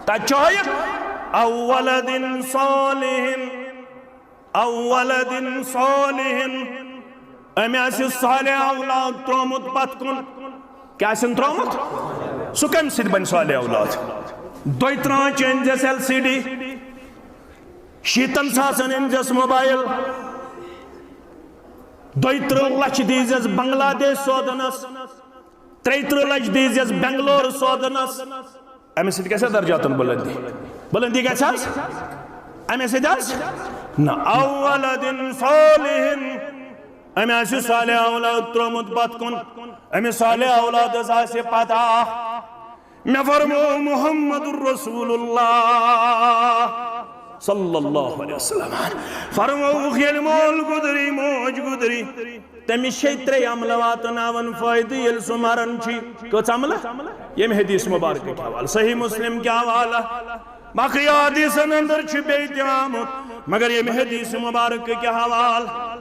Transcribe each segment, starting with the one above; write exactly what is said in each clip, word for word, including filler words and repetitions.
تَتہِ چھُ ہٲیِتھ، "او ولد صالح، او ولد صالح"، أمۍ آسہِ صالح اولاد ترٛوومُت پتھ کُن۔ کیٛاہ آسن ترٛوومُت؟ سُہ کَمہِ سۭتۍ بَنہِ صالح اولاد؟ دۄیہِ ترٛہَن أنۍزٮ۪س ایل سی ڈی، شیٖتَن ساسَن أنۍزٮ۪س موبایل، دۄیہِ ترٕٛہ لَچھ دیٖزٮ۪س بنگلہ دیش سوزنَس، ترٛیہِ ترٕٛہ لَچھ دیٖزٮ۪س بنگلور سوزنَس۔ أمِس سۭتۍ گژھِ درجاتن بلندی؟ بلندی گژھِ حظ؟ أمِس سۭتۍ حظ؟ نہ، او ولد صالح، أمۍ آسہِ صالح اولاد ترٛوومُت پتھ کُن۔ أمِس صالح اولادس آسہِ پتہ، مےٚ فرموو محمد رسول اللہ صلی اللہ علیہ وسلم، فرمووُکھ، ییٚلہِ مول گُزری، موج گُزری، تٔمِس چھے ترٛےٚ عملہٕ واتناوان فٲیدٕ ییٚلہِ سُہ مران چھُ۔ کٔژ عملہٕ؟ ییٚمہِ حدیث مبارکٕکۍ حوالہٕ، صحیح مسلم کہِ حوالہٕ، باقٕے حدیثن اندر چھُ بیٚیہِ تہِ آمُت، مگر ییٚمہِ حدیث مبارکٕکۍ حوالہٕ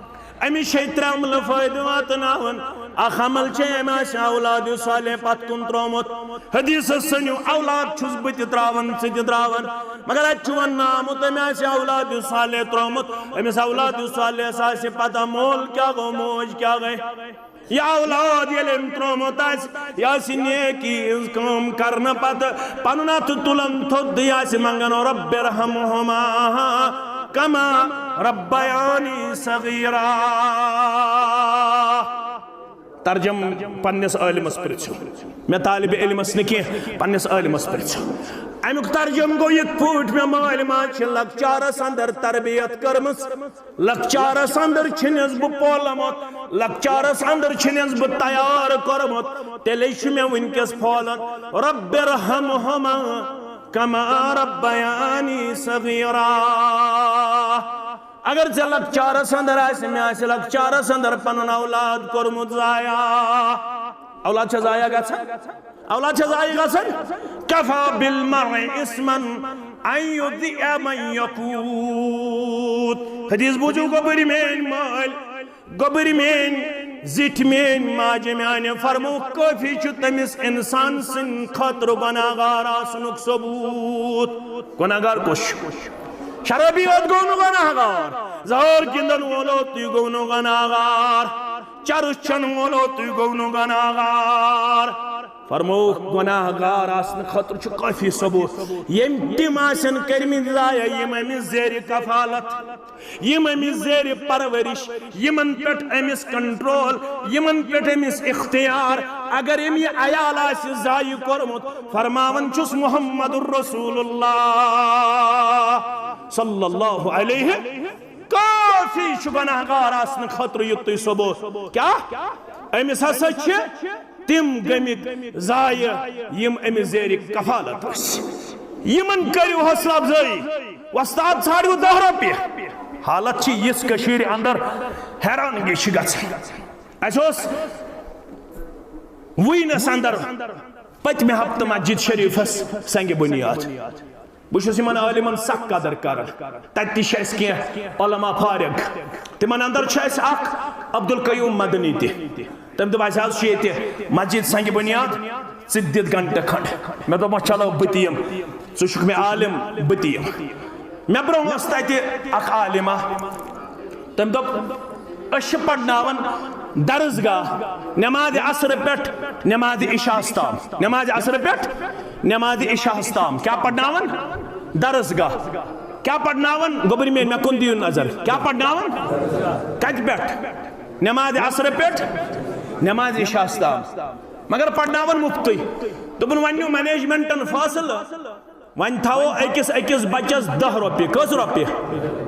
أمِس چھے ترٛےٚ عملہٕ فٲیدٕ واتناوان۔ اکھ عمل چھے أمۍ آسہِ اولاد صالح پتھ کُن ترٛوومُت۔ حدیثس سنِو، اولاد چھُس بہٕ تہِ ترٛاوان، ژٕ تہِ ترٛاوان، مگر اتہِ چھُ وننہٕ آمُت، أمۍ آسہِ اولاد صالح ترٛوومُت۔ أمِس اولاد صالحس آسہِ پتہ مول کیٛاہ گوٚو، موج کیٛاہ گٔے۔ یہِ اولاد ییٚلہِ أمۍ ترٛوومُت آسہِ، یہِ آسہِ نیکی ہٕنٛز کٲم کرنہٕ پتہٕ پنُن اتھٕ تُلان تھوٚد، یہِ آسہِ منٛگان، "رب ارحمہما کما ربیانی صغیرا۔" ترجم پننِس عٲلمس پرژھِو، مےٚ طالب علمس نہٕ کینٛہہ، پننِس عٲلمس پرژھِو۔ امیُک ترجم گوٚو یِتھ پٲٹھۍ، مےٚ مٲلۍ ماجہِ چھِ لۄکچارس اندر تربیت کٔرمٕژ، لۄکچارس اندر چھُنس بہٕ پولمُت، لۄکچارس اندر چھُنس بہٕ تیار کوٚرمُت، تیٚلے چھُ مےٚ وٕنکیٚس پھولان، رب ارحمہما کما ربیانی صغیرا۔ اگر ژےٚ لۄکچارس اندر آسہِ، مےٚ آسہِ لۄکچارس اندر پنُن اولاد کوٚرمُت ضایع۔ اولاد چھا ضایع گژھان؟ اولاد چھا ضایع گژھان؟ کفا بالمرء اثما ان یضیع من یقوت۔ حدیث بوٗزِو، گوٚبٕرۍ میٲنۍ مٲلۍ، گوٚبٕرۍ میٲنۍ زِٹھۍ، میٲنۍ ماجہِ میانہِ، فرموو، کٲفی چھُ تٔمِس انسان سٕنٛدِ خٲطرٕ گۄناہ گار آسنُک ثبوٗت۔ گۄناہ گار کُس چھُ؟ شرٲبی یوت گوٚو نہٕ گۄناہ گار، زہر گِنٛدن وولو تُہۍ گوٚو نہٕ گۄناہ گار، چرس چٮ۪ن وولو تُہۍ گوٚو نہٕ گۄناہ گار۔ فرمووُکھ، گۄناہ گار آسنہٕ خٲطرٕ چھُ کٲفی ثبوٗت۔ ییٚمۍ تِم آسن کٔرمٕتۍ ضایع، یِم أمِس زیرِ کفالت، یِم أمِس زیرِ پرورش، یِمن پٮ۪ٹھ أمِس کنٹرول، یِمن پٮ۪ٹھ أمِس اختیار، اگر أمۍ یہِ عیال آسہِ ضایع کوٚرمُت، فرماوان چھُس محمد رسول اللہ صلی اللہ علیہ، کٲفی چھُ گۄناہ گار آسنہٕ خٲطرٕ یُتُے ثبوٗت۔ کیٛاہ؟ أمِس ہسا چھِ تِم گٔمٕتۍ ضایع یِم أمِس زیرِ کفالت ٲسۍ۔ یِمن کٔرِو حوصلہٕ افزٲیی۔ وۄستاد ژھانٛڈِو دَہ رۄپیہِ۔ حالت چھِ یِژھ کٔشیٖرِ اندر، حیرانگی چھِ گژھان۔ اَسہِ اوس وُہِنَس اندر پٔتمہِ ہفتہٕ مسجد شریفس سنگ بنیاد۔ بہٕ چھُس یِمن عٲلمن سخ قدر کران۔ تتہِ تہِ چھِ اَسہِ کینٛہہ علماء فارغ۔ تِمن اندر چھُ اَسہِ اکھ عبدالقیوم مدنی تہِ۔ تٔمۍ دوٚپ، "اَسہِ حظ چھُ ییٚتہِ مسجد سنگ بنیاد، ژٕ دِتھ گھنٹہٕ کھنڈ۔" مےٚ دوٚپمَس، "چلو، بہٕ تہِ یِمہٕ، ژٕ چھُکھ مےٚ عالم، بہٕ تہِ یِمہٕ۔" مےٚ برونٛہہ ٲس تتہِ اکھ عالمہ، تٔمۍ دوٚپ، أسۍ چھِ پرناوان درس گاہ نماز عصر پٮ۪ٹھ نماز عشاء ہس تام، نماز عصر پٮ۪ٹھ نماز عشاء ہس تام۔ کیٛاہ پرناوان؟ درس گاہ۔ کیٛاہ پرناوان؟ گوٚبرۍ میٲنۍ، مےٚ کُن دِیِو نظر۔ کیٛاہ پرناوان؟ کتہِ پٮ۪ٹھ؟ نماز عصر پٮ۪ٹھ نماز عشاء ہس تام۔ مگر پرناوان مُفتٕے۔ دوٚپُن، وۄنۍ نیوٗ مینجمنٹن فٲصلہٕ، وۄنۍ تھاوو أکِس أکِس بچس دَہ رۄپیہِ۔ کٔژ رۄپیہِ؟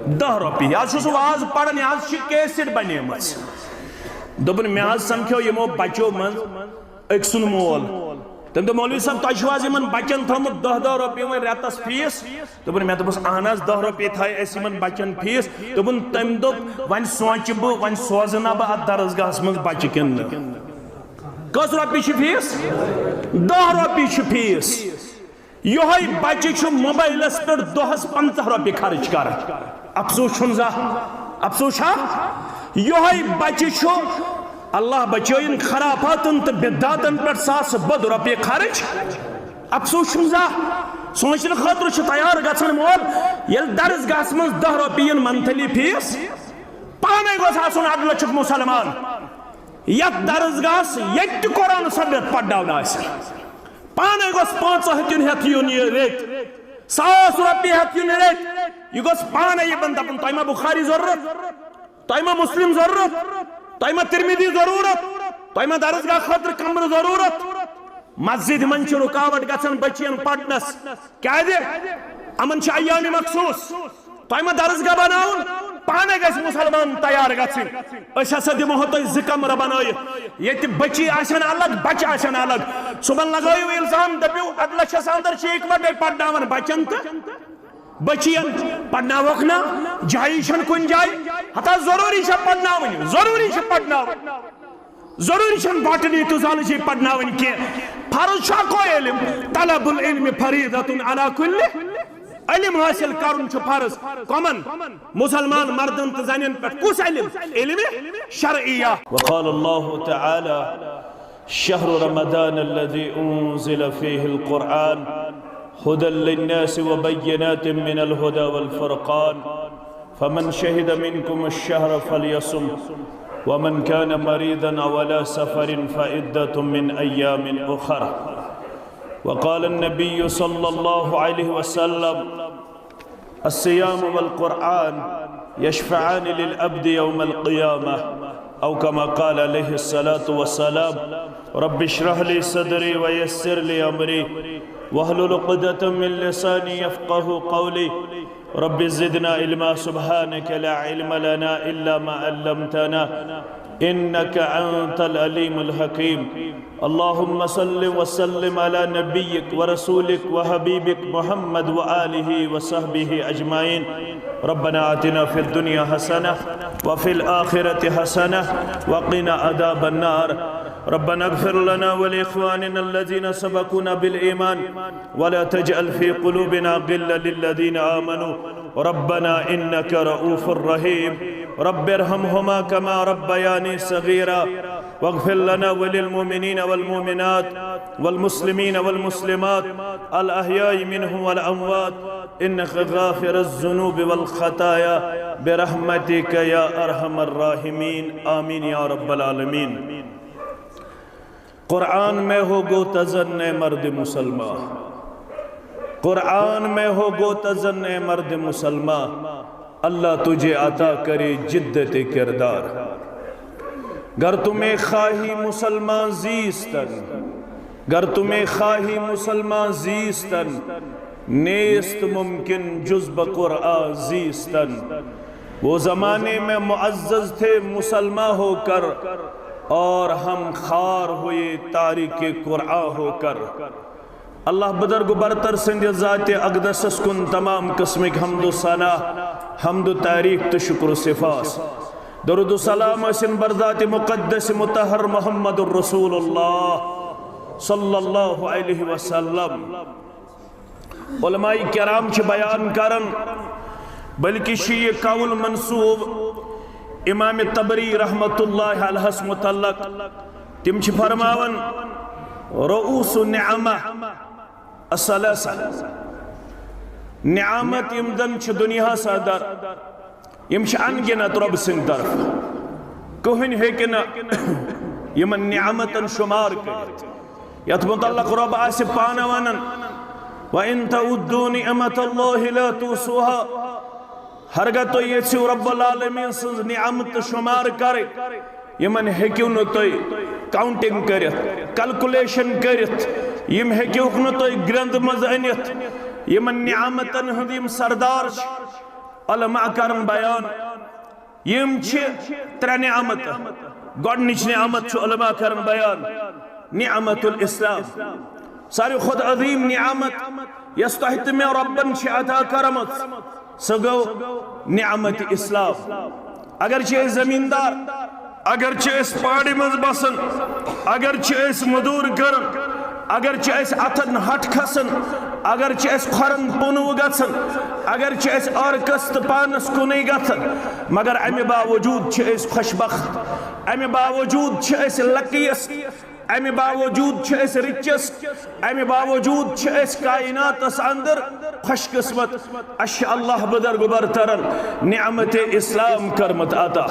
دَہ رۄپیہِ۔ یہِ حظ چھُس واز پران، یہِ حظ چھِ کیسٹ بنیمٕژ۔ دوٚپُن، مےٚ حظ سمکھیو یِمو بچو منٛز أکۍ سُنٛد مول۔ تٔمۍ دوٚپ، "مولوی صٲب، تۄہہِ چھُو حظ یِمن بچن تھوٚومُت دَہ دَہ رۄپیہِ وۄنۍ رٮ۪تس فیٖس؟" دوٚپُن، مےٚ دوٚپُس، "اہن حظ، دَہ رۄپیہِ تھایہِ اَسہِ یِمن بچن فیٖس۔" دوٚپُن، تٔمۍ دوٚپ، "وۄنۍ سونٛچہٕ بہٕ، وۄنۍ سوزٕ نا بہٕ اتھ درس گاہس منٛز بچہِ کِنہٕ نہٕ؟" کٔژ رۄپیہِ چھِ فیٖس؟ دَہ رۄپیہِ چھِ فیٖس۔ یِہوٚے بچہِ چھُ موبایلس پٮ۪ٹھ دۄہس پنٛژاہ رۄپیہِ خرٕچ کران۔ افسوس چھُنہٕ زانٛہہ؟ افسوس چھا؟ یِہوٚے بچہِ چھُ، اللہ بچٲیِن، خرافاتن تہٕ بدعاتن پٮ۪ٹھ ساسہٕ بوٚد رۄپیہِ خرٕچ۔ افسوس چھُنہٕ زانٛہہ؟ سونچنہٕ خٲطرٕ چھُ تیار گژھان مول، ییٚلہِ درسگاہس منٛز دَہ رۄپیہِ یِن monthly fees، پانے گوٚژھ آسُن اَڑٕ لَچھُک مُسلمان یتھ درسگاہس ییٚتہِ تہِ قرآن سبجیکٹ پرناونہٕ آسہِ۔ پانے گوٚژھ پانٛژھ ہتھ یُن ہٮ۪تھ یُن یہِ رٔٹۍ، ساس رۄپیہِ ہٮ۪تھ یُن رٔٹۍ۔ یہِ گوٚژھ پانے یہِ بنٛد دپُن، "تۄہہِ ما بخاری ضروٗرت؟ تۄہہِ ما مسلم ضروٗرت؟ تۄہہِ ما ترمذی ضروٗرت؟ تۄہہِ ما درسگاہ خٲطرٕ کمرٕ ضروٗرت؟" مسجد منٛز چھِ رُکاوٹ گژھان بچین پرنس۔ کیازِ؟ یِمن چھِ ایام مخصوص۔ تۄہہِ ما درسگاہ بناوُن؟ پانے گژھِ مسلمان تیار گژھٕنۍ۔ أسۍ ہسا دِمہو تۄہہِ زٕ کمرٕ بنٲیِتھ۔ ییٚتہِ بچی آسن الگ، بچہِ آسن الگ۔ صُبحن لگٲیِو الزام، دٔپِو، "اَدٕ لَچھَس اندر چھِ اِکوٹے پرناوان بچن تہٕ بچین۔ پرناوکھ نا؟ جایی چھَنہٕ کُنہِ جایہِ۔" ہتا ضروٗری چھےٚ پرناوٕنۍ، ضروٗری چھےٚ پرناوٕنۍ۔ ضروٗری چھَنہٕ botany تہٕ zoology پرناوٕنۍ کینٛہہ۔ فرض چھُ اکوے علم، طلب العلم فریضۃ علی کل۔ علم حٲصِل کرُن چھُ فرض۔ کمن؟ مسلمان مردن تہٕ زنٮ۪ن پٮ۪ٹھ۔ کُس علم؟ علم شرعیہ۔ وقال الله تعالى: شهر رمضان الذي أنزل فيه القرآن هدى للناس وبينات من الهدى والفرقان، فمن شهد منكم الشهر فليصم، ومن كان مريضا أو على سفر فعدة من أيام أخر. وقال النبي صلى الله عليه وسلم: الصيام والقرآن يشفعان للعبد يوم القيامة، أو كما قال عليه الصلاة والسلام: رب اشرح لي صدري ويسر لي أمري واحلل عقدة من لساني يفقه قولي. رب زدنا علما، سبحانك لا علم لنا إلا ما علمتنا إنك أنت العليم الحكيم. اللهم صل وسلم على نبيك ورسولك وحبيبك محمد وآله وصحبه أجمعين. ربنا آتنا في الدنيا حسنة وفي الآخرة حسنة وقنا عذاب النار. ربنا اغفر لنا ولإخواننا الذين سبقونا بالإيمان ولا تجعل في قلوبنا غلا للذين آمنوا ربنا إنك رؤوف رحيم. رب ارحمهما كما ربياني صغيرا. واغفر لنا وللمؤمنين والمؤمنات والمسلمين والمسلمات الأحياء منهم والأموات إنك غافر الذنوب والخطايا برحمتك يا أرحم الراحمين. آمين يا رب العالمين. قرآن میں ہو گو تزن اے مرد مسلمان۔ قرآن میں ہو گو تزن اے مرد مسلمان۔ اللہ تجھے عطا کرے جدت کردار۔ گر تمہیں خواہی مسلمان زیستن، گر تمہیں خواہی مسلمان زیستن، نیست ممکن جز بہ قرآن زیستن۔ وہ زمانے میں معزز تھے مسلمان ہو کر، اور ہم خوار ہوئے تارک قرآن ہو کر۔ اللہ بزرگ و برتر سٕنٛدِ ذاتِ اقدسس کُن تمام قٕسمٕکۍ حمد و ثنا، حمد و تعریف تہٕ شکر و سپاس۔ درود و سلام ٲسِن بر ذاتِ مقدس مطہر محمد رسول اللہ صلی اللہ علیہ وسلم۔ علماء کرام چھِ بیان کران، بلکہ چھُ یہِ قول منسوب امام طبری رحمت اللہ علیہس متعلق۔ تِم چھِ فرماوان، رؤوس النعمہ الثلاثہ، نعمت یِم زن چھِ دنیاہس اندر، یِم چھِ ان گنت رۄب سٕنٛدِ طرفہٕ۔ کٕہٕنۍ ہیٚکہِ نہٕ یِمن نعمتن شمار کٔرِتھ۔ یتھ متعلق رۄب آسہِ پانہٕ ونان، وَإِن تَعُدُّوا نِعْمَتَ اللَّهِ لَا تُحْصُوهَا۔ ہرگاہ تُہۍ یژھِو رب العالمین سٕنٛز نعمت شمار کرٕنۍ، یِمن ہیٚکِو نہٕ تُہۍ counting کٔرِتھ، calculation کٔرِتھ، یِم ہیٚکِوکھ نہٕ تُہۍ گرٛنٛد منٛز أنِتھ۔ یِمن نعمتن ہُنٛد یِم سردار چھِ، علماء کرن بیان، یِم چھِ ترٛےٚ نعمت۔ گۄڈٕنِچ نعمت چھُ علماء کرن بیان، نعمت الاسلام۔ ساروی کھۄتہٕ عظیٖم نعمت یۄس تۄہہِ تہٕ مےٚ رۄبن چھِ عطا کٔرمٕژ، سۄ گوٚو نعمت اسلام۔ اگر چھِ أسۍ زمیٖندار، اگر چھِ أسۍ پہاڑِ منٛز بسان، اگر چھِ أسۍ مزوٗر کران، اگر چھِ أسۍ اتھن ہٹھ کھسان، اگر چھِ أسۍ کھۄرن پُنوٕ گژھان، اگر چھِ أسۍ عٲرقس تہٕ پانس کُنُے گژھان، مگر امہِ باوجود چھِ أسۍ خۄش بخت، امہِ باوجود چھِ أسۍ luckiest۔ امہِ باوجود چھِ أسۍ رٕژِس، امہِ باوجود چھِ أسۍ کائناتس اندر خوش قسمت۔ اسہِ چھِ اللہ بزرگ برترن نعمت اسلام کٔرمٕژ عطا۔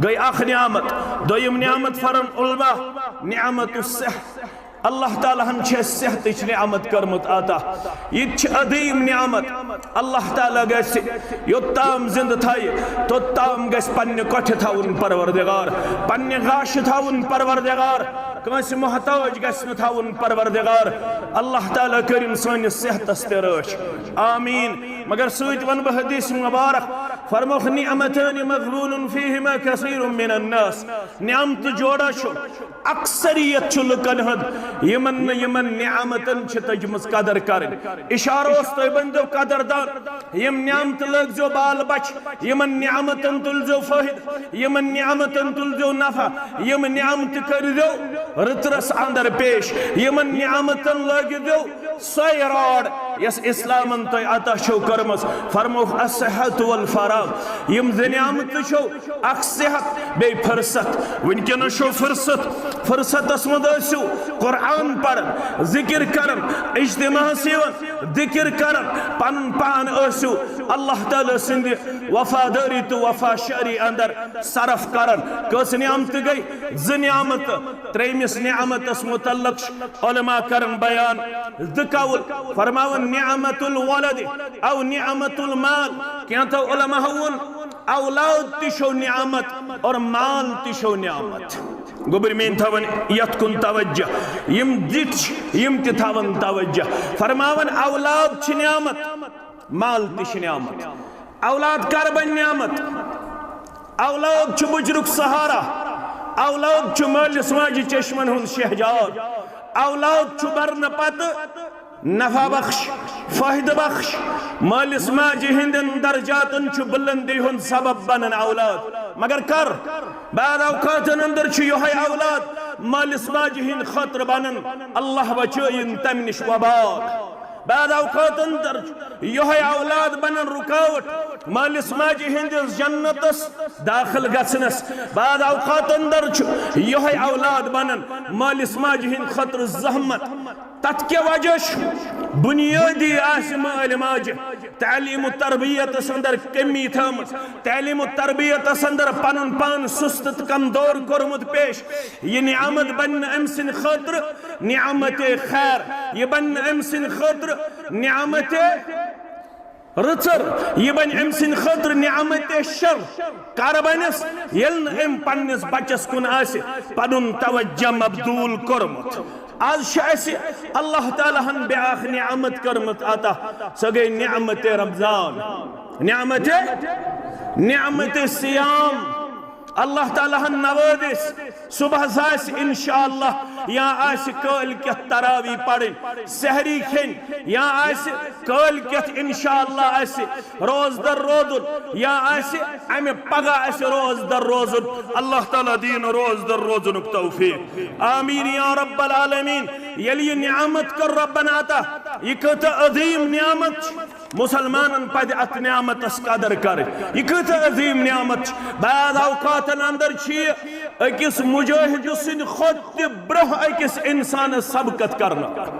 گٔے اکھ نعمت۔ دوٚیِم نعمت فرن علماء، نعمت الصحہ۔ اللہ تعالیٰ ہن چھِ اَسہِ صحتٕچ نعمت کٔرمٕژ عطا۔ یہِ تہِ چھِ عظیٖم نعمت۔ اللہ تعالیٰ گژھِ یوٚت تام زِندٕ تھایہِ، توٚت تام گژھِ پننہِ کۄٹھِ تھاوُن پروردگار، پننہِ گاشہِ تھاوُن پروردگار، کٲنٛسہِ محتاج گژھِ نہٕ تھاوُن پروردگار۔ اللہ تعالیٰ کٔرِن سٲنِس صحتس تہِ رٲچھ۔ آمین۔ مگر سۭتۍ وَنہٕ بہٕ حدیث مبارک، فرموکھ، نعمتان مغبون فیہما کثیر من الناس۔ نعمتہٕ جوڑا چھُ، اکثریت چھُ لُکن ہُنٛد، یِمن نہٕ یِمن نعمتن چھِ تٔجمٕژ قدر کرٕنۍ۔ اشارٕ اوس، تُہۍ بٔنۍزیو قدردان، یِم نعمتہٕ لٲگزیو بال بچہِ، یِمن نعمتن تُلزیو فٲیدٕ، یِمن نعمتن تُلزیو نفع، یِم نعمتہٕ کٔرزیو رٕژرس اندر پیش، یِمن نعمتن لٲگزیو سۄے راڈ یۄس اسلامن تۄہہِ عطا چھو کٔرمٕژ۔ فرموکھ، الصحت والفراغ، یِم زٕ نعمتہٕ چھو، اکھ صحت، بیٚیہِ فرصت۔ وٕنکیٚنس چھو فرصت، فرصتس منٛز ٲسِو قرآن پران، ذکر کران، اجتماعس یِوان، ذکر کران، پنُن پان ٲسِو اللہ تعالیٰ سٕنٛدِ وفادٲری تہٕ وفا شعری اندر صرف کران۔ کٔژ نعمتہٕ گٔے؟ زٕ نعمتہٕ۔ ترٛیٚیمِس نعمتس متعلق چھِ علماء کران بیان زٕ قول، فرماوان، نعمت الولد او نعمت المال۔ کینٛژو علماء ووٚن، اولاد تہِ چھو نعمت اور مال تہِ چھو نعمت۔ گوٚبرۍ میٲنۍ تھاوان یتھ کُن توجہ، یِم زِٹھۍ چھِ، یِم تہِ تھاوان توجہ۔ فرماوان، اولاد چھِ نعمت، مال تہِ چھِ نعمت۔ اولاد کر بنہِ نعمت؟ اولاد چھُ بُجرُک سہارا، اولاد چھُ مٲلِس ماجہِ چشمن ہُنٛد شہجار۔ اولاد چھُ مرنہٕ پتہٕ نفع بخش، فٲیدٕ بخش، مٲلِس ماجہِ ہٕنٛدٮ۪ن درجاتن چھُ بلندی ہُنٛد سبب بنان اولاد۔ مگر کر؟ بعض اوقاتن اندر چھُ یِہوٚے اولاد مٲلِس ماجہِ ہٕنٛدِ خٲطرٕ بنان، اللہ بچٲیِن تمہِ نِش، وبال۔ بعض اوقات اندر یِہوٚے اولاد بنان رکاوٹ مٲلِس ماجہِ ہٕنٛدِس جنتس داخل گژھنس۔ بعض اوقات اندر چھُ یِہوٚے اولاد بنان مٲلِس ماجہِ ہٕنٛدِ خٲطرٕ زحمت۔ تتھ کیٛاہ وجہ چھُ؟ بنیٲدی آسہِ مٲلۍ ماجہِ تعلیم و تربیتس اندر کمی تھٲومٕژ، تعلیم و تربیتس اندر پنُن پان سست تہٕ کمزور کوٚرمُت پیش۔ یہِ نعمت بنہِ نہٕ أمۍ سٕنٛدِ خٲطرٕ نعمت خیر، یہِ بنہِ نہٕ أمۍ سٕنٛدِ خٲطرٕ نعمت رٕژر، یہِ بنہِ أمۍ سٕنٛدِ خٲطرٕ نعمت شر۔ کر بنٮ۪س؟ ییٚلہِ نہٕ أمۍ پننِس بچس کُن آسہِ پنُن توجہ مبذول کوٚرمُت۔ آز چھِ اَسہِ اللہ تعالیٰ ہن بیٛاکھ نعمت کٔرمٕژ عطا، سۄ گٔے نعمت رمضان، نعمت، نعمت صیام۔ اللہ تعالیٰ ہن نوٲزِس، صبحس آسہِ انشاءاللہ یا آسہِ کٲلۍ کٮ۪تھ تراوی پرٕنۍ، سحری کھیٚنۍ، یا آسہِ کٲلۍ کٮ۪تھ انشاءاللہ آسہِ روزدر روزُن، یا آسہِ امہِ پگاہ آسہِ روزدر روزُن۔ اللہ تعالیٰ دِیِن روزدر روزنُک توفیق۔ آمین یا رب العالمین۔ ییٚلہِ یہِ نعمت کٔر ربن عطا، یہِ کۭژاہ عظیٖم نعمت چھِ۔ مسلمانن پزِ اتھ نعمتس قدر کرٕنۍ۔ یہِ کۭژاہ عظیٖم نعمت چھِ۔ بعض اوقاتن اندر چھِ یہِ أکِس مجاہد سٕنٛدِ کھۄتہٕ تہِ برونٛہہ أکِس انسانس سبقت کرناوان۔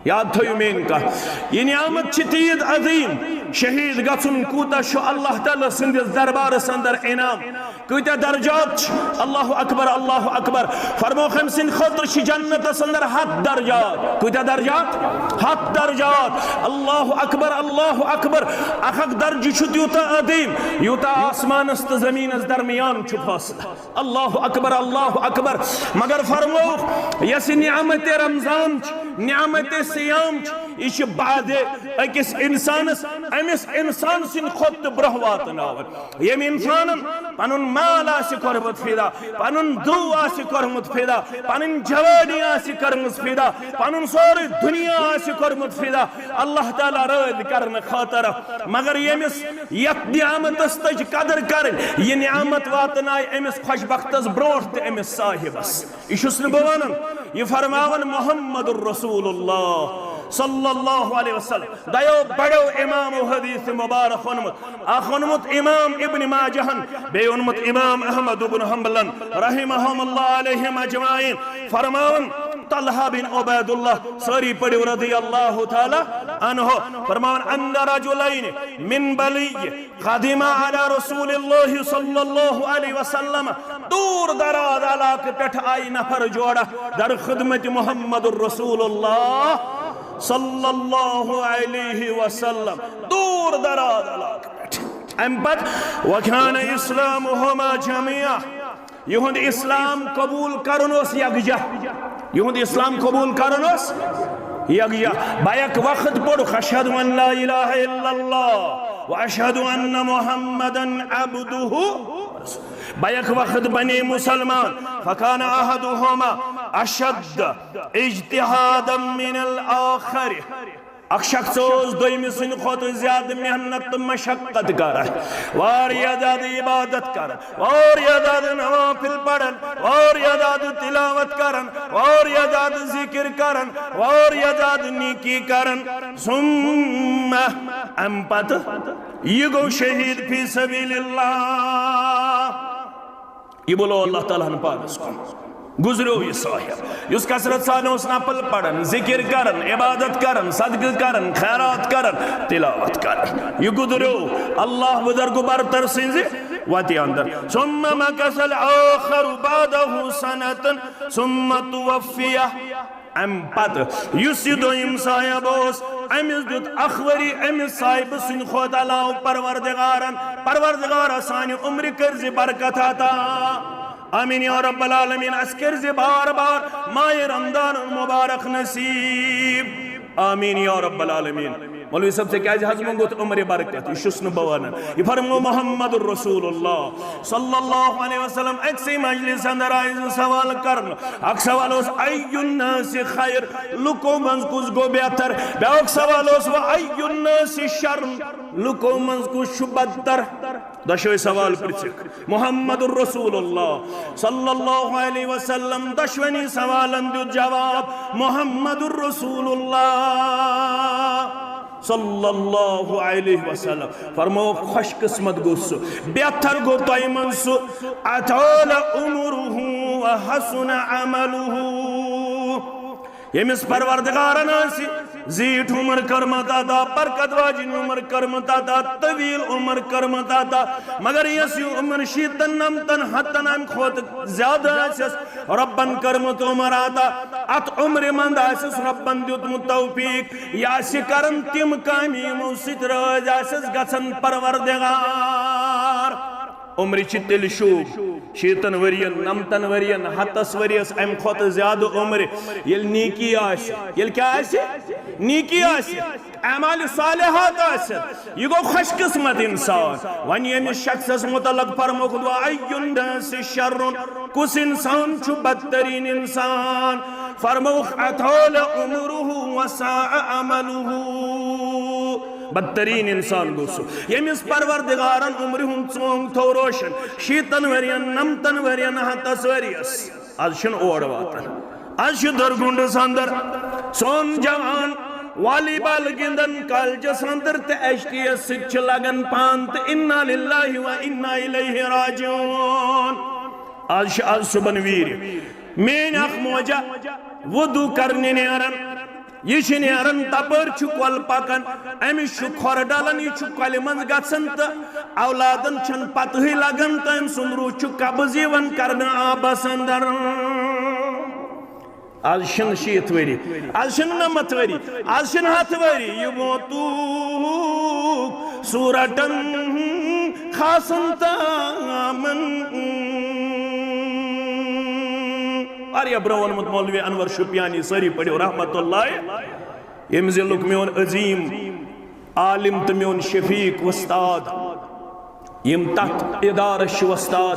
یاد تھٲیِو میٲنۍ کتھ، یہِ نعمت چھِ تیٖژ عظیٖم۔ شہید گژھُن کوٗتاہ چھُ اللہ تعالیٰ سٕنٛدِس دربارس اندر انعام۔ کۭتیاہ درجات چھِ؟ اللہ اکبر، اللہ اکبر۔ فرموکھ، أمۍ سٕنٛدِ خٲطرٕ چھِ جنتس اندر ہتھ درجات۔ کۭتیاہ درجات؟ ہتھ درجات۔ اللہ اکبر، اللہ اکبر۔ اکھ اکھ درجہٕ چھُ تیوٗتاہ عظیٖم، یوٗتاہ آسمانس تہٕ زمیٖنس درمیان چھُ فاصلہٕ۔ اللہ اکبر، اللہ اکبر۔ مگر فرموکھ، یۄس یہِ نعمت رمضان چھِ، نعمت صیام چھِ، یہِ چھِ بعد أکِس انسانس، أمِس انسان سٕنٛدِ کھۄتہٕ تہِ برونٛہہ واتناوان۔ ییٚمۍ انسانن پنُن مال آسہِ کوٚرمُت فدا، پنُن دُو آسہِ کوٚرمُت فدا، پنٕنۍ جوانی آسہِ کٔرمٕژ فدا، پنُن سورُے دُنیا آسہِ کوٚرمُت فدا اللہ تعالیٰ رٲضۍ کرنہٕ خٲطرٕ، مگر ییٚمِس یتھ نعمتس تٔج قدر کرٕنۍ، یہِ نعمت واتنایہِ أمِس خۄش بختس برونٛٹھ تہِ أمِس صاحبس۔ یہِ چھُس نہٕ بہٕ ونان، یہِ فرماوان محمد رسول اللہ۔ صلی اللہ علیہ وسلم۔ دۄیو بڑو امامو حدیث مبارک اونمت۔ اکھ اونمت امام ابن ماجہن، بیٚیہِ اونمت امام احمد ابن حنبلن رحمہم اللہ علیہم اجمعین۔ فرماون طلحہ بن عبید اللہ، سٲری پٔرِو رضی اللہ تعالی عنہ، فرماون ان رجلین من بلی قدم علی رسول اللہ صلی اللہ علیہ وسلم۔ دور دراز علاقہٕ پٮ۪ٹھ آیہِ نفر جوڑا در خدمت محمد رسول اللہ صلی اللہ علیہ وسلم۔ دور دراز علاقہٕ پٮ۪ٹھ۔ امہِ پتہٕ وکان اسلامہما جمیعا۔ یِہُنٛد اسلام قبول کرُن اوس یکجا۔ یِہُنٛد اسلام قبول کرُن اوس یکجا۔ بیک وقت پوٚرُکھ، اشہد ان لا الہ الا اللہ و اشہد ان محمدا عبدہ۔ بیک وقت بنے مسلمان۔ فکان احدہما اشد اجتہادا من الاخر۔ اکھ شخص اوس دوٚیمہِ سٕنٛدِ کھۄتہٕ زیادٕ محنت تہٕ مشقت کران، واریاہ زیادٕ عبادت کران، واریاہ زیادٕ نوافل پران، واریاہ زیادٕ تلاوت کران، واریاہ زیادٕ ذکر کران، واریاہ زیادٕ نیکی کران۔ ثم، امہِ پتہٕ یہِ گوٚو شہید فی سبیل اللہ۔ یہِ بولو اللہ تعالیٰ ہن پانس کُن۔ گزریو یہِ صاحب، یُس کثرت سان اوس نفل پران، ذکر کران، عبادت کران، صدقہٕ کران، خیرات کران، تلاوت کران۔ یہِ گزریو اللہ بزرگ برتر سٕنٛزِ وتہِ اندر۔ ثم مکث الآخر بعدہ سنة ثم توفی۔ امہِ پتہٕ یُس یہِ دوٚیِم صاحب اوس، أمِس دیُت اکھ ؤری أمِس صاحبہٕ سٕنٛدِ کھۄتہٕ علاوٕ پروردگارن۔ پروردگارا، سانہِ عمرِ کٔرزِ برکت عطا۔ آمین یا رب العالمین۔ اسہِ کٔرزِ بار بار ماہِ رمضان مبارک نصیب۔ آمین یا رب العالمین۔ مولوی صٲب، ژےٚ کیازِ حظ مونٛگُتھ عمرِ برکت؟ یہِ چھُس نہٕ بہٕ ونان۔ یہِ فرمو محمد رسول اللہ صلی اللہ علیہ وسلم۔ أکسٕے مجلس اندر آیہِ زٕ سوال کرنہٕ۔ اکھ سوال اوس، ای الناس خیر؟ لُکو منٛز کُس گوٚو بہتر؟ بیاکھ سوال اوس، و ای الناس شر؟ لُکو منٛز کُس چھُ بدتر؟ دۄشوے سوال پرژھکھ۔ محمد رسول اللہ صلی اللہ علیہ وسلم دۄشوٕنی سوالن دیُت جواب۔ محمد رسول اللہ صلی اللہ علیہ وسلم فرمو، خوش قسمت گوٚو سُہ، بہتر گوٚو تۄہہِ منٛز سُہ، اطال عمره وحسن عمله۔ ییٚمِس پروردگارن آسہِ زیٖٹھ عمر کٔرمٕژ عطا، برکت واجِنۍ عمر کٔرمٕژ عطا، طویل عمر کٔرمٕژ عطا، مگر یۄس یہِ عمر شیٖتن، نمتن، ہتن، امہِ کھۄتہٕ زیادٕ آسٮ۪س رۄبن کٔرمٕژ عمر عطا، اتھ عمرِ منٛز آسٮ۪س رۄبن دیُتمُت توفیق، یہِ آسہِ کران تِم کامہِ یِمو سۭتۍ رٲضۍ آسٮ۪س گژھان پروردگار۔ عمرِ چھِ تیٚلہِ شوٗب، شیٖتن ؤرین، نمتن ؤرین، ہتس ؤریس، امہِ کھۄتہٕ زیادٕ عمرِ، ییٚلہِ نیکی آسہِ۔ ییٚلہِ کیٛاہ آسہِ؟ نیکی آسہِ، اعمال صالحات آسہِ۔ یہِ گوٚو خوش قسمت انسان۔ وۄنۍ ییٚمِس شخصس متعلق فرموکھ، و ای الناس شر، کُس انسان چھُ بدترین انسان؟ فرموکھ، اطال عمره وساء عمله۔ بدترین انسان گوٚو سُہ، ییٚمِس پروردگارن عمرِ ہُنٛد ژونگ تھوو روشن، شیٖتن ؤرین، نمتن ؤرین، ہتس ؤریس۔ از چھُنہٕ اور واتان، از چھُ درگُنڈس اندر سون جوان والی بال گِنٛدان کالجس اندر تہٕ ایچ ٹی ایس سۭتۍ چھِ لگان پان تہٕ انا للہ و انا الیہ راجعون۔ از چھِ، از صبحن ویٖرِ میٲنۍ اکھ موجہ وضو کرنہِ نیران، یہِ چھِ نیران تپٲرۍ چھُ کۄل پکان، أمِس چھُ کھۄر ڈلان، یہِ چھُ کۄلہِ منٛز گژھان تہٕ اولادن چھَنہٕ پتہٕے لگان تہٕ أمۍ سُنٛد روح چھُ قبض یِوان کرنہٕ آبس اندر۔ از چھِنہٕ شیٖتھ ؤری، از چھِنہٕ نَمَتھ ؤری، از چھِنہٕ ہَتھ ؤری، یہِ ووتُکھ صوٗرتن خاصن تامن۔ واریاہ برونٛہہ ووٚنمُت مولوی انور شُپیانی، سٲری پٔرِو رحمت اللہ، ییٚمہِ ضلعُک میون عظیٖم عالم تہٕ میون شفیق وۄستاد یِم تتھ ادارس چھِ وۄستاد،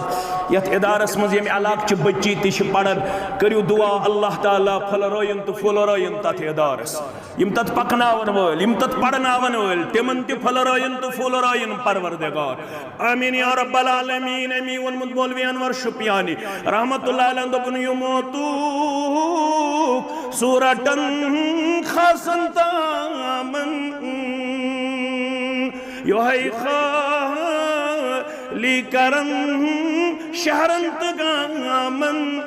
یتھ ادارس منٛز ییٚمہِ علاقہٕ چہِ بچی تہِ چھِ پران، کٔرِو دعا، اللہ تعالیٰ پھٔلرٲیِن تہٕ پھُلرٲیِن تتھ ادارس۔ یِم تتھ پکناون وٲلۍ، یِم تتھ پرناون وٲلۍ، تِمن تہِ پھٔلرٲیِن تہٕ پھُلرٲیِن پروردگار۔ آمین یا رب العالمین۔ أمی ووٚنمُت مولوی انور شُپیانی رحمت اللہ علیہ، دوٚپُن، یہِ موتوٗ سورٹن خاصن تامن، یۄہے خالی کرن شہرن تہٕ گامن۔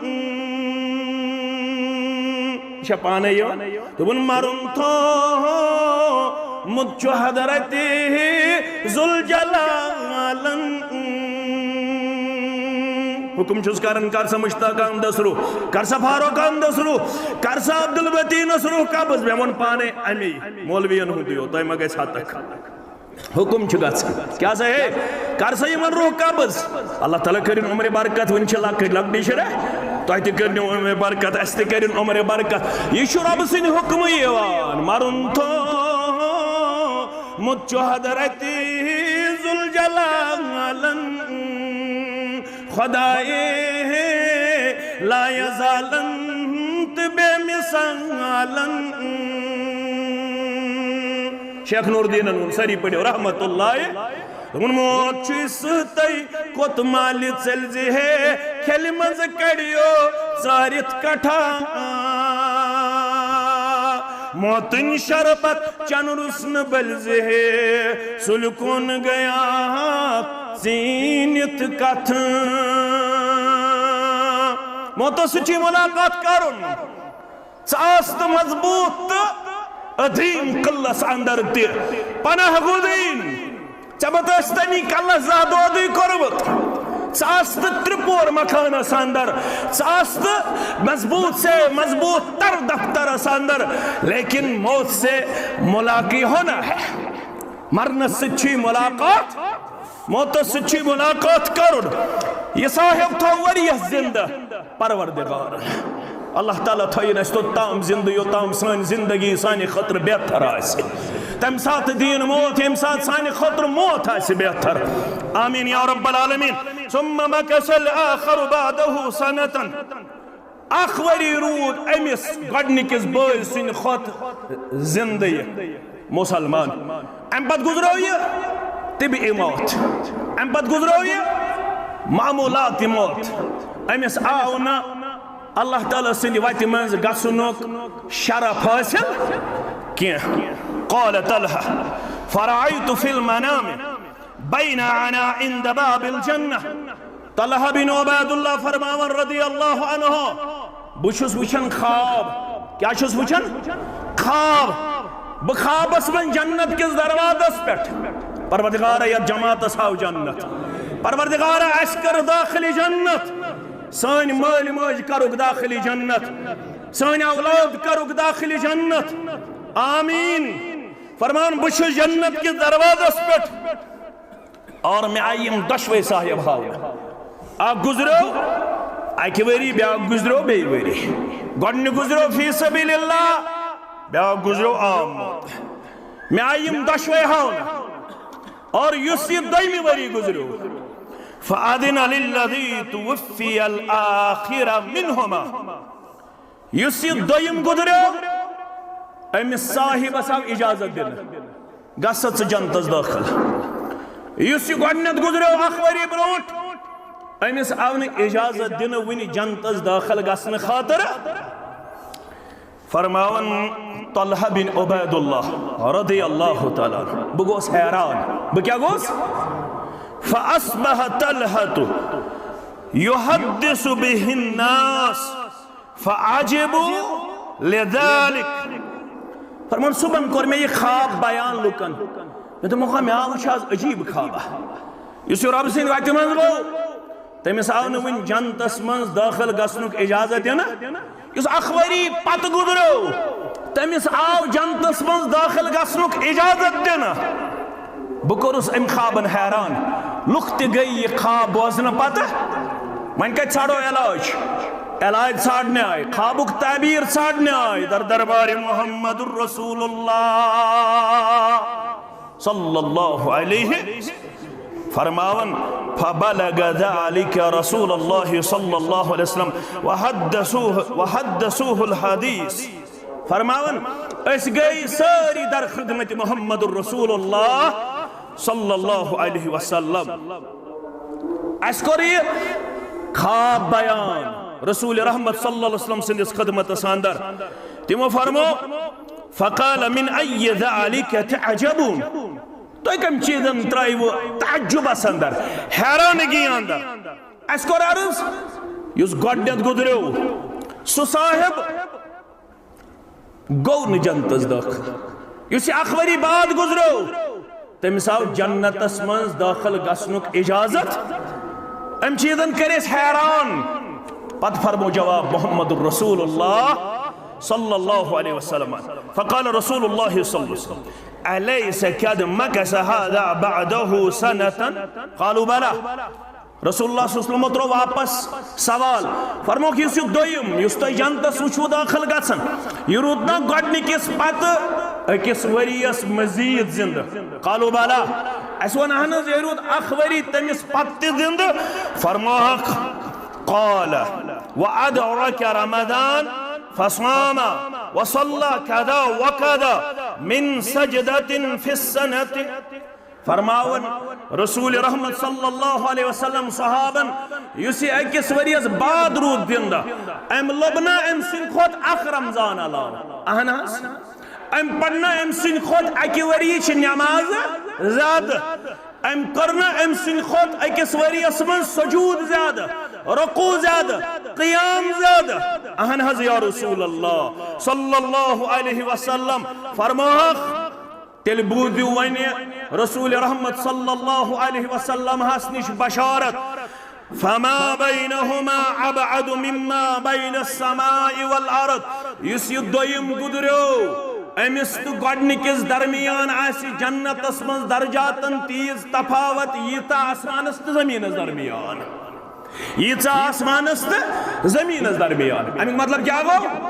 یہِ چھا پانے یِوان؟ دوٚپُن، مرُن تھوٚومُت چھُ حضرت ذوالجلالن۔ حکم چھُس کران، کر سا مشتاق احمدس روح، کر سا فاروق احمدس روح، کر سا عبدالبتینس روح قبض۔ مےٚ ووٚن پانے امی مولوین ہُنٛد یوت، تۄہہِ ما گژھِ ہتک؟ حکم چھُ گژھان۔ کیٛاہ سا ہے؟ کر سا یِمن روح قبض۔ اللہ تعالیٰ کٔرِن عمرِ برکت، وٕنہِ چھِ لۄکٕٹۍ لۄکٹی شُرۍ۔ تۄہہِ تہِ کٔرِنو عمرِ برکت، اَسہِ تہِ کٔرِن عمرِ برکت۔ یہِ چھُ رۄبہٕ سٕنٛدِ حُکمہٕ یِوان۔ مرُن تھوٚومُت چھُ حضرت ذوالجلالن، خۄدایے لا یزالن تہٕ بے مثالن۔ شیخ نور دیٖنن ووٚن، سٲری پٔرِو، رحمت اللہ۔ دوٚپُن، موت چھُے سٕہتَے کوٚت مالہِ ژٔلۍ زِ ہے، کھیلہِ منٛز کڑیو ژٲرِتھ کٹھا۔ موتٕنۍ شربت چنہٕ روٚس نہٕ بٔلۍ زِ ہے، سُلہِ کُن گٔیا ژیٖنِتھ کتھ۔ موتس سۭتۍ چھُے ملاقات کرُن۔ ژٕ آس تہٕ مضبوط تہٕ عظیم قلعس اندر تہِ پناہ گزین۔ ژےٚ مت ٲسۍ تمی قلعس زاہ دودٕے کوٚرمُت۔ ژٕ آس تہٕ ترٛپور مکانس اندر، ژٕ آس تہٕ مضبوط سے مضبوط تر دفترس اندر، لیکن موت سے ملاقی ہونا ہے۔ مرنس سۭتۍ چھُے ملاقات، موتس سۭتۍ چھُے ملاقات کرُن۔ یہِ صاحب تھوٚو ؤریس زندٕ۔ پروردگار اللہ تعالیٰ تھٲیِن اَسہِ توٚتام زِندٕ، یوٚتام سٲنۍ زِندگی سانہِ خٲطرٕ بہتر آسہِ۔ تَمہِ ساتہٕ دِیِن موت، ییٚمہِ ساتہٕ سانہِ خٲطرٕ موت آسہِ بہتر۔ آمین یا رب العالمین۔ ثم مكث الآخر بعده سنة۔ اکھ ؤری روٗد أمِس گۄڈٕنِکِس بٲے سٕنٛدِ کھۄتہٕ زِندٕ یہِ۔ مسلمان۔ امہِ پتہٕ گُزرو یہِ طبی موت، امہِ پتہٕ گُزرو یہِ معموٗلاتی موت۔ أمِس آو نہٕ اللہ تعالیٰ سٕنٛدِ وتہِ منٛز گژھنُک شرف حٲصِل کینٛہہ۔ قال طلحہ، فرأيت في المنام بين أنا عند باب الجنة۔ طلحہ بن عبید اللہ فرماوان رضی اللہ عنہ، بہٕ چھُس وٕچھان خواب۔ کیٛاہ چھُس وٕچھان؟ خواب۔ بہٕ خوابس منٛز جنت کِس دروازس پٮ۪ٹھ۔ پروردگارا، یتھ جماعتس ہاو جنت۔ پروردگارا، اسہِ کر داخل جنت۔ سٲنۍ مٲلۍ مٲج کرُکھ داخل جنت۔ سٲنۍ اولاد کرُکھ داخل جنت۔ آمین۔ فرمان، بہٕ چھُس جنت کِس دروازس پٮ۪ٹھ۔ اور مےٚ آیہِ یِم دۄشوے صاحب ہاونہٕ۔ اکھ گُزریو اکہِ ؤری، بیٛاکھ گُزریو بیٚیہِ ؤری۔ گۄڈٕنیُک گُزریو فی سبیل اللہ، بیٛاکھ گُزریو عام موت۔ مےٚ آیہِ یِم دۄشوے ہاونہٕ۔ اور یُس یہِ دوٚیمہِ ؤری گُزریو، فأذن للذي توفي الآخر منهما۔ یُس یہِ دوٚیِم گُزریو، أمِس صاحبس آو اجازت دِنہٕ، گژھ سا ژٕ جنتس دٲخل۔ یُس یہِ گۄڈٕنیتھ گُزریو اکھ ؤری برونٛٹھ، أمِس آو نہٕ اجازت دِنہٕ وُنہِ جنتس دٲخل گژھنہٕ خٲطرٕ۔ فرماوان طلحہ بن عبید اللہ رضی اللہ تعالیٰ عنہ، بہٕ گوس حیران۔ بہٕ کیٛاہ گوس؟ فأصبح طلحة يحدث به الناس فعجبوا لذلك۔ فرمان، صبحن کوٚر مےٚ یہِ خواب بیان لُکن۔ مےٚ دوٚپمَکھ، مےٚ آو وٕچھ آز عجیٖب خوابہ۔ یُس یہِ رۄبہٕ سٕنٛدِ وَتہِ منٛز گوٚو، تٔمِس آو نہٕ وٕنہِ جنتس منٛز دٲخل گژھنُک اجازت دِنہٕ۔ یُس اکھ ؤری پتہٕ گُزریو، تٔمِس آو جنتس منٛز دٲخل گژھنُک اجازت دِنہٕ۔ بہٕ کوٚرُس امہِ خوابن حیران۔ لُکھ تہِ گٔے یہِ خواب بوزنہٕ پتہٕ۔ وۄنۍ کتہِ ژھانڈو علاج؟ علاج ژھانڈنہِ آیہِ، خوابُک تعبیر ژھانڈنہِ آیہِ در دربارِ محمد رسول اللہ صلی اللہ علیہ۔ فرماون، فبلغ ذلك رسول الله صلى الله عليه وسلم وحدثوه وحدثوه الحديث۔ فرماون، أسۍ گٔے سٲری در خدمت محمد رسول اللہ صلی اللہ علیہ وسلم۔ اَسہِ کوٚر یہِ خواب بیان رسول رحمت صلی اللہ علیہ وسلم سٕنٛدِس خدمتس اندر۔ تِمو فرمو، فقال من أي ذلك تعجبون؟ تُہۍ کَمہِ چیٖزن ترٛٲیوٕ تعجبس اندر، حیرانگی اندر؟ اَسہِ کوٚر عرض، یُس گۄڈٕنٮ۪تھ گُزریو، سُہ صاحب گوٚو نہٕ جنتس دٲخل۔ یُس یہِ اکھ ؤری بعد گُزریو، تٔمِس آو جنتس منٛز دٲخل گژھنُک اجازت۔ أمۍ چیٖزن کٔرۍ أسۍ حیران۔ پتہٕ فرمو جواب محمد رسول اللہ صلی اللہ علیہ وسلم۔ فقال رسول اللہ صلی اللہ علیہ وسلم، أليس قد مكث هذا بعده سنة؟ قالوا بلى۔ رسول اللہ صلی اللہ علیہ وسلم ترٛوو واپس سوال، فرموکھ، یُس یہِ دوٚیِم، یُس تُہۍ جنتس وٕچھوٕ دٲخل گژھان، یہِ روٗد نا گۄڈٕنِکِس پتہٕ أکِس ؤرِیَس مزید زندٕ؟ قالوا بلى۔ اَسہِ ووٚن، اہن حظ، یہِ روٗد اکھ ؤری تٔمِس پتہٕ تہِ زندٕ۔ فرموہکھ، قال وأدرك رمضان فصام وصلى كذا وكذا من سجدة في السنة۔ فرماون رسول رحمت صلی اللہ علیہ وسلم صحابن، یُس یہِ أکِس ؤرِیَس بعد روٗد زندٕ، أمۍ لوٚب نہ أمۍ سٕنٛدِ کھۄتہٕ اکھ رمضان علاوٕ۔ اہن حظ، أمۍ پرنہ أمۍ سٕنٛدِ کھۄتہٕ اکہِ ؤریِچ نماز زیادٕ، أمۍ کٔر نہ أمۍ سٕنٛدِ کھۄتہٕ أکِس ؤرِیَس منٛز سجود زیادٕ، رکوع زیادٕ، قیام زیادٕ۔ اہن حظ یا رسول اللہ صلی اللہ علیہ وسلم۔ فرموہکھ، تیٚلہِ بوٗزِو وۄنۍ رسول رحمت صلی اللہ علیہ وسلم ہس نِش بشارت، فما بينهما أبعد مما بين السماء والأرض۔ یُس یہِ دوٚیِم گُزریو، أمِس تہٕ گۄڈٕنِکِس درمیان آسہِ جنتس منٛز درجاتن تیٖژ تفاوت، ییٖژاہ آسمانس تہٕ زٔمیٖنس درمیان، ییٖژاہ آسمانس تہٕ زٔمیٖنس درمیان۔ اَمیُک مطلب کیٛاہ گوٚو؟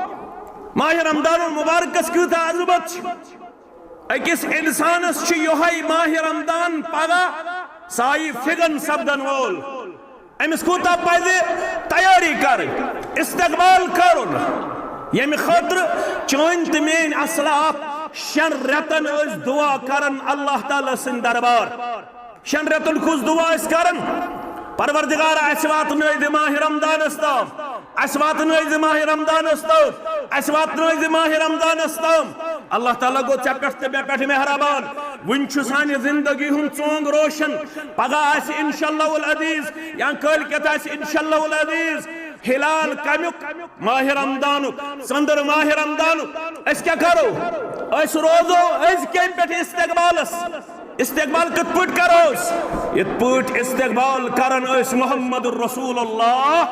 ماہِ رمضان المبارکس کۭژاہ عظمت چھِ۔ أکِس اِنسانَس چھُ یِہوٚے ماہِ رمضان پگاہ سایہِ فِگن سپدن وول۔ أمِس کوٗتاہ پَزِ تیٲری کَرٕنۍ، استقبال کَرُن، ییٚمہِ خٲطرٕ چٲنۍ تہٕ میٲنۍ اصلاف شٮ۪ن رٮ۪تَن ٲسۍ دُعا کَران اللہ تعالیٰ سٕنٛدِ دربار۔ شٮ۪ن رٮ۪تَن کُس دُعا ٲسۍ کَران؟ پروردگارا، اَسہِ واتنٲوۍ زِ ماہِ رمضانَس تام۔ اَسہِ واتنٲوۍ زِ ماہِ رمضانَس تام، اَسہِ واتنٲوۍ زِ ماہِ رمضانَس تام۔ اللہ تعالیٰ گوٚو ژےٚ پٮ۪ٹھ تہٕ مےٚ پٮ۪ٹھ مہربان۔ وٕنہِ چھُ سانہِ زندگی ہُنٛد ژونگ روشن۔ پگاہ آسہِ انشاءاللہ العزیز یا کٲلۍ کٮ۪تھ آسہِ انشاءاللہ العزیز ہلال کمیُک؟ ماہِ رمضانُک، ژٔنٛدٕر ماہِ رمضانُک۔ أسۍ کیٛاہ کرو؟ أسۍ روزو أزۍ کَمہِ پٮ۪ٹھ استقبالس؟ استقبال کِتھ پٲٹھۍ کرو أسۍ؟ یِتھ پٲٹھۍ استقبال کرن أسۍ محمد رسول اللہ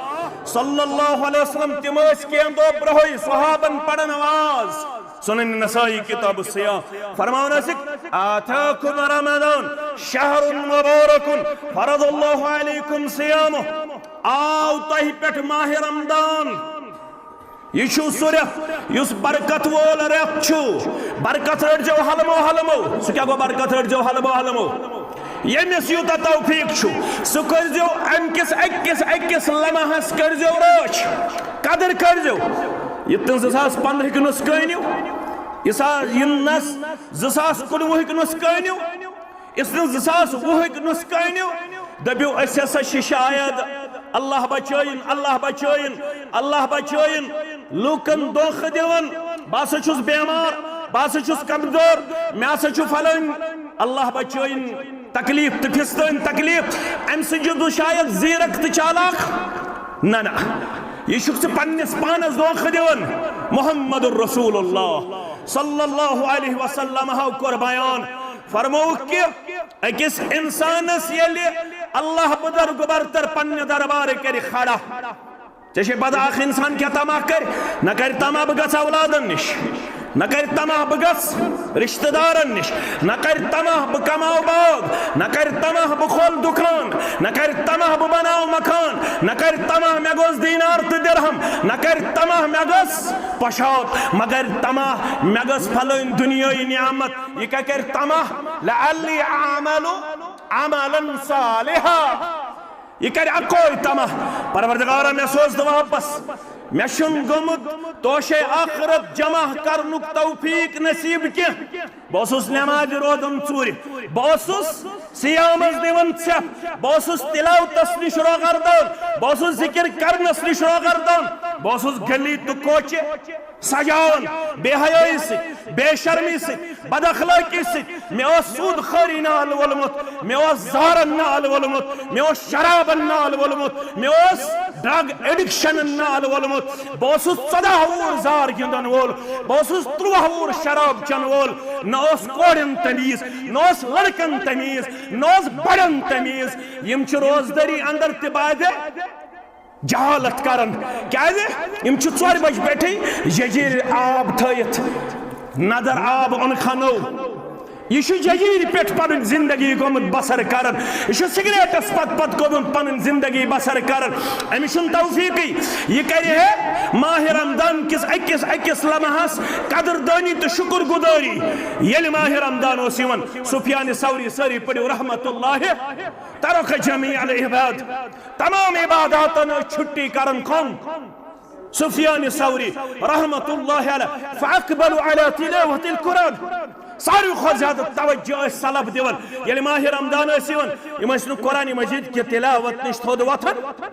صلی اللہ علیہ وسلم۔ تِم ٲسۍ کینٛہہ دۄہ برٛونٛہٕے صحابن پران نماز۔ سنن نسائی کتاب الصیام فرماوان ٲسِکھ، آتاکم رمضان شہر مبارک فرض اللہ علیکم صیامہ۔ آو تۄہہِ پٮ۪ٹھ ماہِ رمضان۔ یہِ چھُ سُہ رٮ۪تھ یُس برکت وول رٮ۪تھ چھُ۔ برکت رٔٹزیو حلمو حلمو۔ سُہ کیٛاہ گوٚو برکت رٔٹزیو حلمو حلمو؟ ییٚمِس یوٗتاہ توفیٖق چھُ، سُہ کٔرزیو اَمہِ کِس أکِس أکِس لمحس کٔرزیو رٲچھ، قدٕر کٔرزیو۔ یہِ تہٕ زٕ ساس پنٛدہٕکۍ نُسخہٕ أنِو، یہِ سا-، یہِ نس زٕ ساس کُنوُہٕکۍ نُسخہٕ أنِو۔ یُس نہٕ زٕ ساس وُہٕکۍ نُسخہٕ أنِو، دٔپِو، أسۍ ہسا چھِ شاید اللہ بچٲیِن، اللہ بچٲیِن، اللہ بچٲیِن، لوٗکن دھوکہٕ دِوان، بہٕ ہسا چھُس بٮ۪مار، بہٕ ہسا چھُس کمزور، مےٚ ہسا چھُ فلٲنۍ، اللہ بچٲیِن تکلیف تہٕ فِستٲنۍ تکلیف۔ اَمہِ سۭتۍ چھُس بہٕ شاید زیٖرک تہٕ چالاک۔ نہ، نہ، یہِ چھُکھ ژٕ پننِس پانس دھوکہٕ دِوان۔ محمد رسول اللہ صلی اللہ علیہ وسلم ہو کوٚر بیان، فرمووُکھ کہِ أکِس اِنسانَس ییٚلہِ اللہ بُزرگ برتر پننہِ دربارٕ کَرِ کھڑا، ژےٚ چھے پتہ اکھ اِنسان کیٛاہ طمع کَرِ؟ نہ کَرِ طمع بہٕ گژھٕ اولادَن نِش، نہ کَرِ طمع بہٕ گژھٕ رشتہٕ دارَن نِش، نہ کَرِ طمع بہٕ کماو باغ، نہ کَرِ طمع بہٕ کھولہٕ دُکان، نہ کَرِ طمع بہٕ بناو مکان، نہ کَرِ طمع مےٚ گوٚژھ دینار تہٕ درہم، نہ کَرِ طمع مےٚ گوٚژھ پۄشاک، مگر طمع مےٚ گٔژھ فلٲنۍ دُنیٲیی نعمت۔ یہِ کیٛاہ کَرِ طمع؟ لعلی اعمل عملا صالحا۔ یہ کرِ اکوے تمہ، پروردگارا، مےٚ سوز تہٕ واپس، مےٚ چھُنہٕ گوٚمُت توشے آخرت جمع کرنُک توفیق نصیب کینٛہہ۔ بہٕ اوسُس نمازِ روزان ژوٗرِ، بہٕ اوسُس صیامس دِوان ژھٮ۪پھ، بہٕ اوسُس تلاوتس نِش روغردان، بہٕ اوسُس ذکر کرنس نِش روغردان، بہٕ اوسُس گلی تہٕ کوچہِ سجاوان، بے حیٲیی سۭتۍ، بے شرمی سۭتۍ، بد اخلٲقی سۭتۍ۔ مےٚ اوس سود خٲری نال وولمُت، مےٚ اوس زارن نال وولمُت، مےٚ اوس شرابن نال وولمُت، مےٚ اوس ڈرگ ایڈکشنن نال وولمُت۔ بہٕ اوسُس ژۄداہ وُہُر زار گِنٛدن وول، بہٕ اوسُس تُرٛواہ وُہُر شراب چٮ۪ن وول۔ نہ اوس کورٮ۪ن تمیٖز، نہ اوس لڑکن تمیٖز، نہ اوس بڑن تمیٖز۔ یِم چھِ روزدٲری اندر تہِ بادے جہالت کران۔ کیازِ؟ یِم چھِ ژورِ بجہِ پٮ۪ٹھٕے ججیٖرِ آب تھٲیِتھ ندر آب اوٚن کھنو۔ یہِ چھُ ججیٖرِ پٮ۪ٹھ پنٕنۍ زندگی گوٚمُت بسر کران۔ یہِ چھُ سگریٹس پتہٕ پتہٕ گوٚمُت پنٕنۍ زندگی بسر کران۔ أمِس چھُنہٕ توفیٖقٕے۔ یہِ کرِ ہے ماہِ رمضان کِس أکِس أکِس لمحس قدردٲنی تہٕ شُکر گُزٲری۔ ییٚلہِ ماہِ رمضان اوس یِوان، سفیان ثوری، سٲری پٔرِو رحمت اللہ، ترک جمیع العباد، تمام عباداتن ٲس چھُٹی کران کم۔ سفیان ثوری رحمت اللہ علیہ، فاقبلوا علی تلاوت القرآن، ساروی کھۄتہٕ زیادٕ توجہ ٲسۍ سلف دِوان۔ ییٚلہِ ماہِ رمضان ٲسۍ یِوان، یِم ٲسۍ نہٕ قرآن مجید کہِ تلاوت نِش تھوٚد وۄتھان،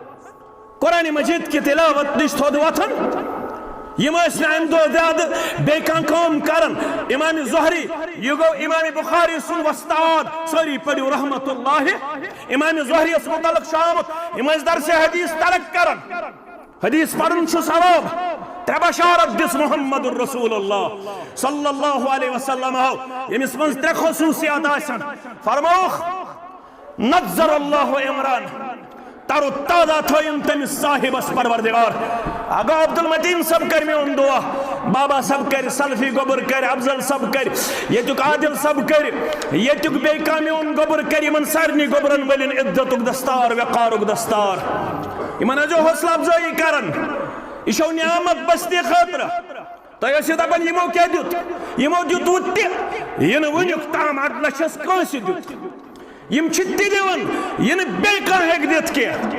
قرآن مجید کہِ تلاوت نِش تھوٚد وۄتھان۔ یِم ٲسۍ نہٕ امہِ دۄہ زیادٕ بیٚیہِ کانٛہہ کٲم کران۔ امام زہری، یہِ گوٚو امام بخاری سُنٛد وۄستاد، سٲری پٔرِو رحمت اللہ۔ امام زہری یس متعلق چھُ آمُت، یِم ٲسۍ درسِ حدیث ترک کران۔ حدیث پرُن چھُ ثواب۔ ترٛےٚ بشارت دِژ محمد رسول اللہ صلی اللہ علیہ وسلم، ییٚمِس منٛز ترٛےٚ خصوٗصیات آسن۔ فرمووُکھ، نظر اللہ عمران، تر و تازہ تھٲیِن تٔمِس صاحبس پروردگار۔ اگو عبدالمتین صٲب کرِ میون دعا، بابا صٲب کرِ، سلفی گوٚبُر کرِ، افضل صٲب کرِ، ییٚتیُک عادل صٲب کرِ، ییٚتیُک بیٚیہِ کانٛہہ میون گوٚبُر کرِ، یِمن سارنٕے گوٚبرن ؤلِن عزتُک دستار، وقارُک دستار۔ یِمن ٲسۍزیو حوصلہٕ افزٲیی کران۔ یہِ چھو نعمت بستی خٲطرٕ۔ تُہۍ ٲسِو دَپان، یِمو کیٛاہ دیُت؟ یِمو دیُت وُہ تہِ، یِنہٕ وٕنیُک تام اَتھ لَچھَس کٲنٛسہِ دیُت۔ یِم چھِ تہِ دِوان، یِنہٕ بیٚیہِ کانٛہہ ہیٚکہِ دِتھ کینٛہہ۔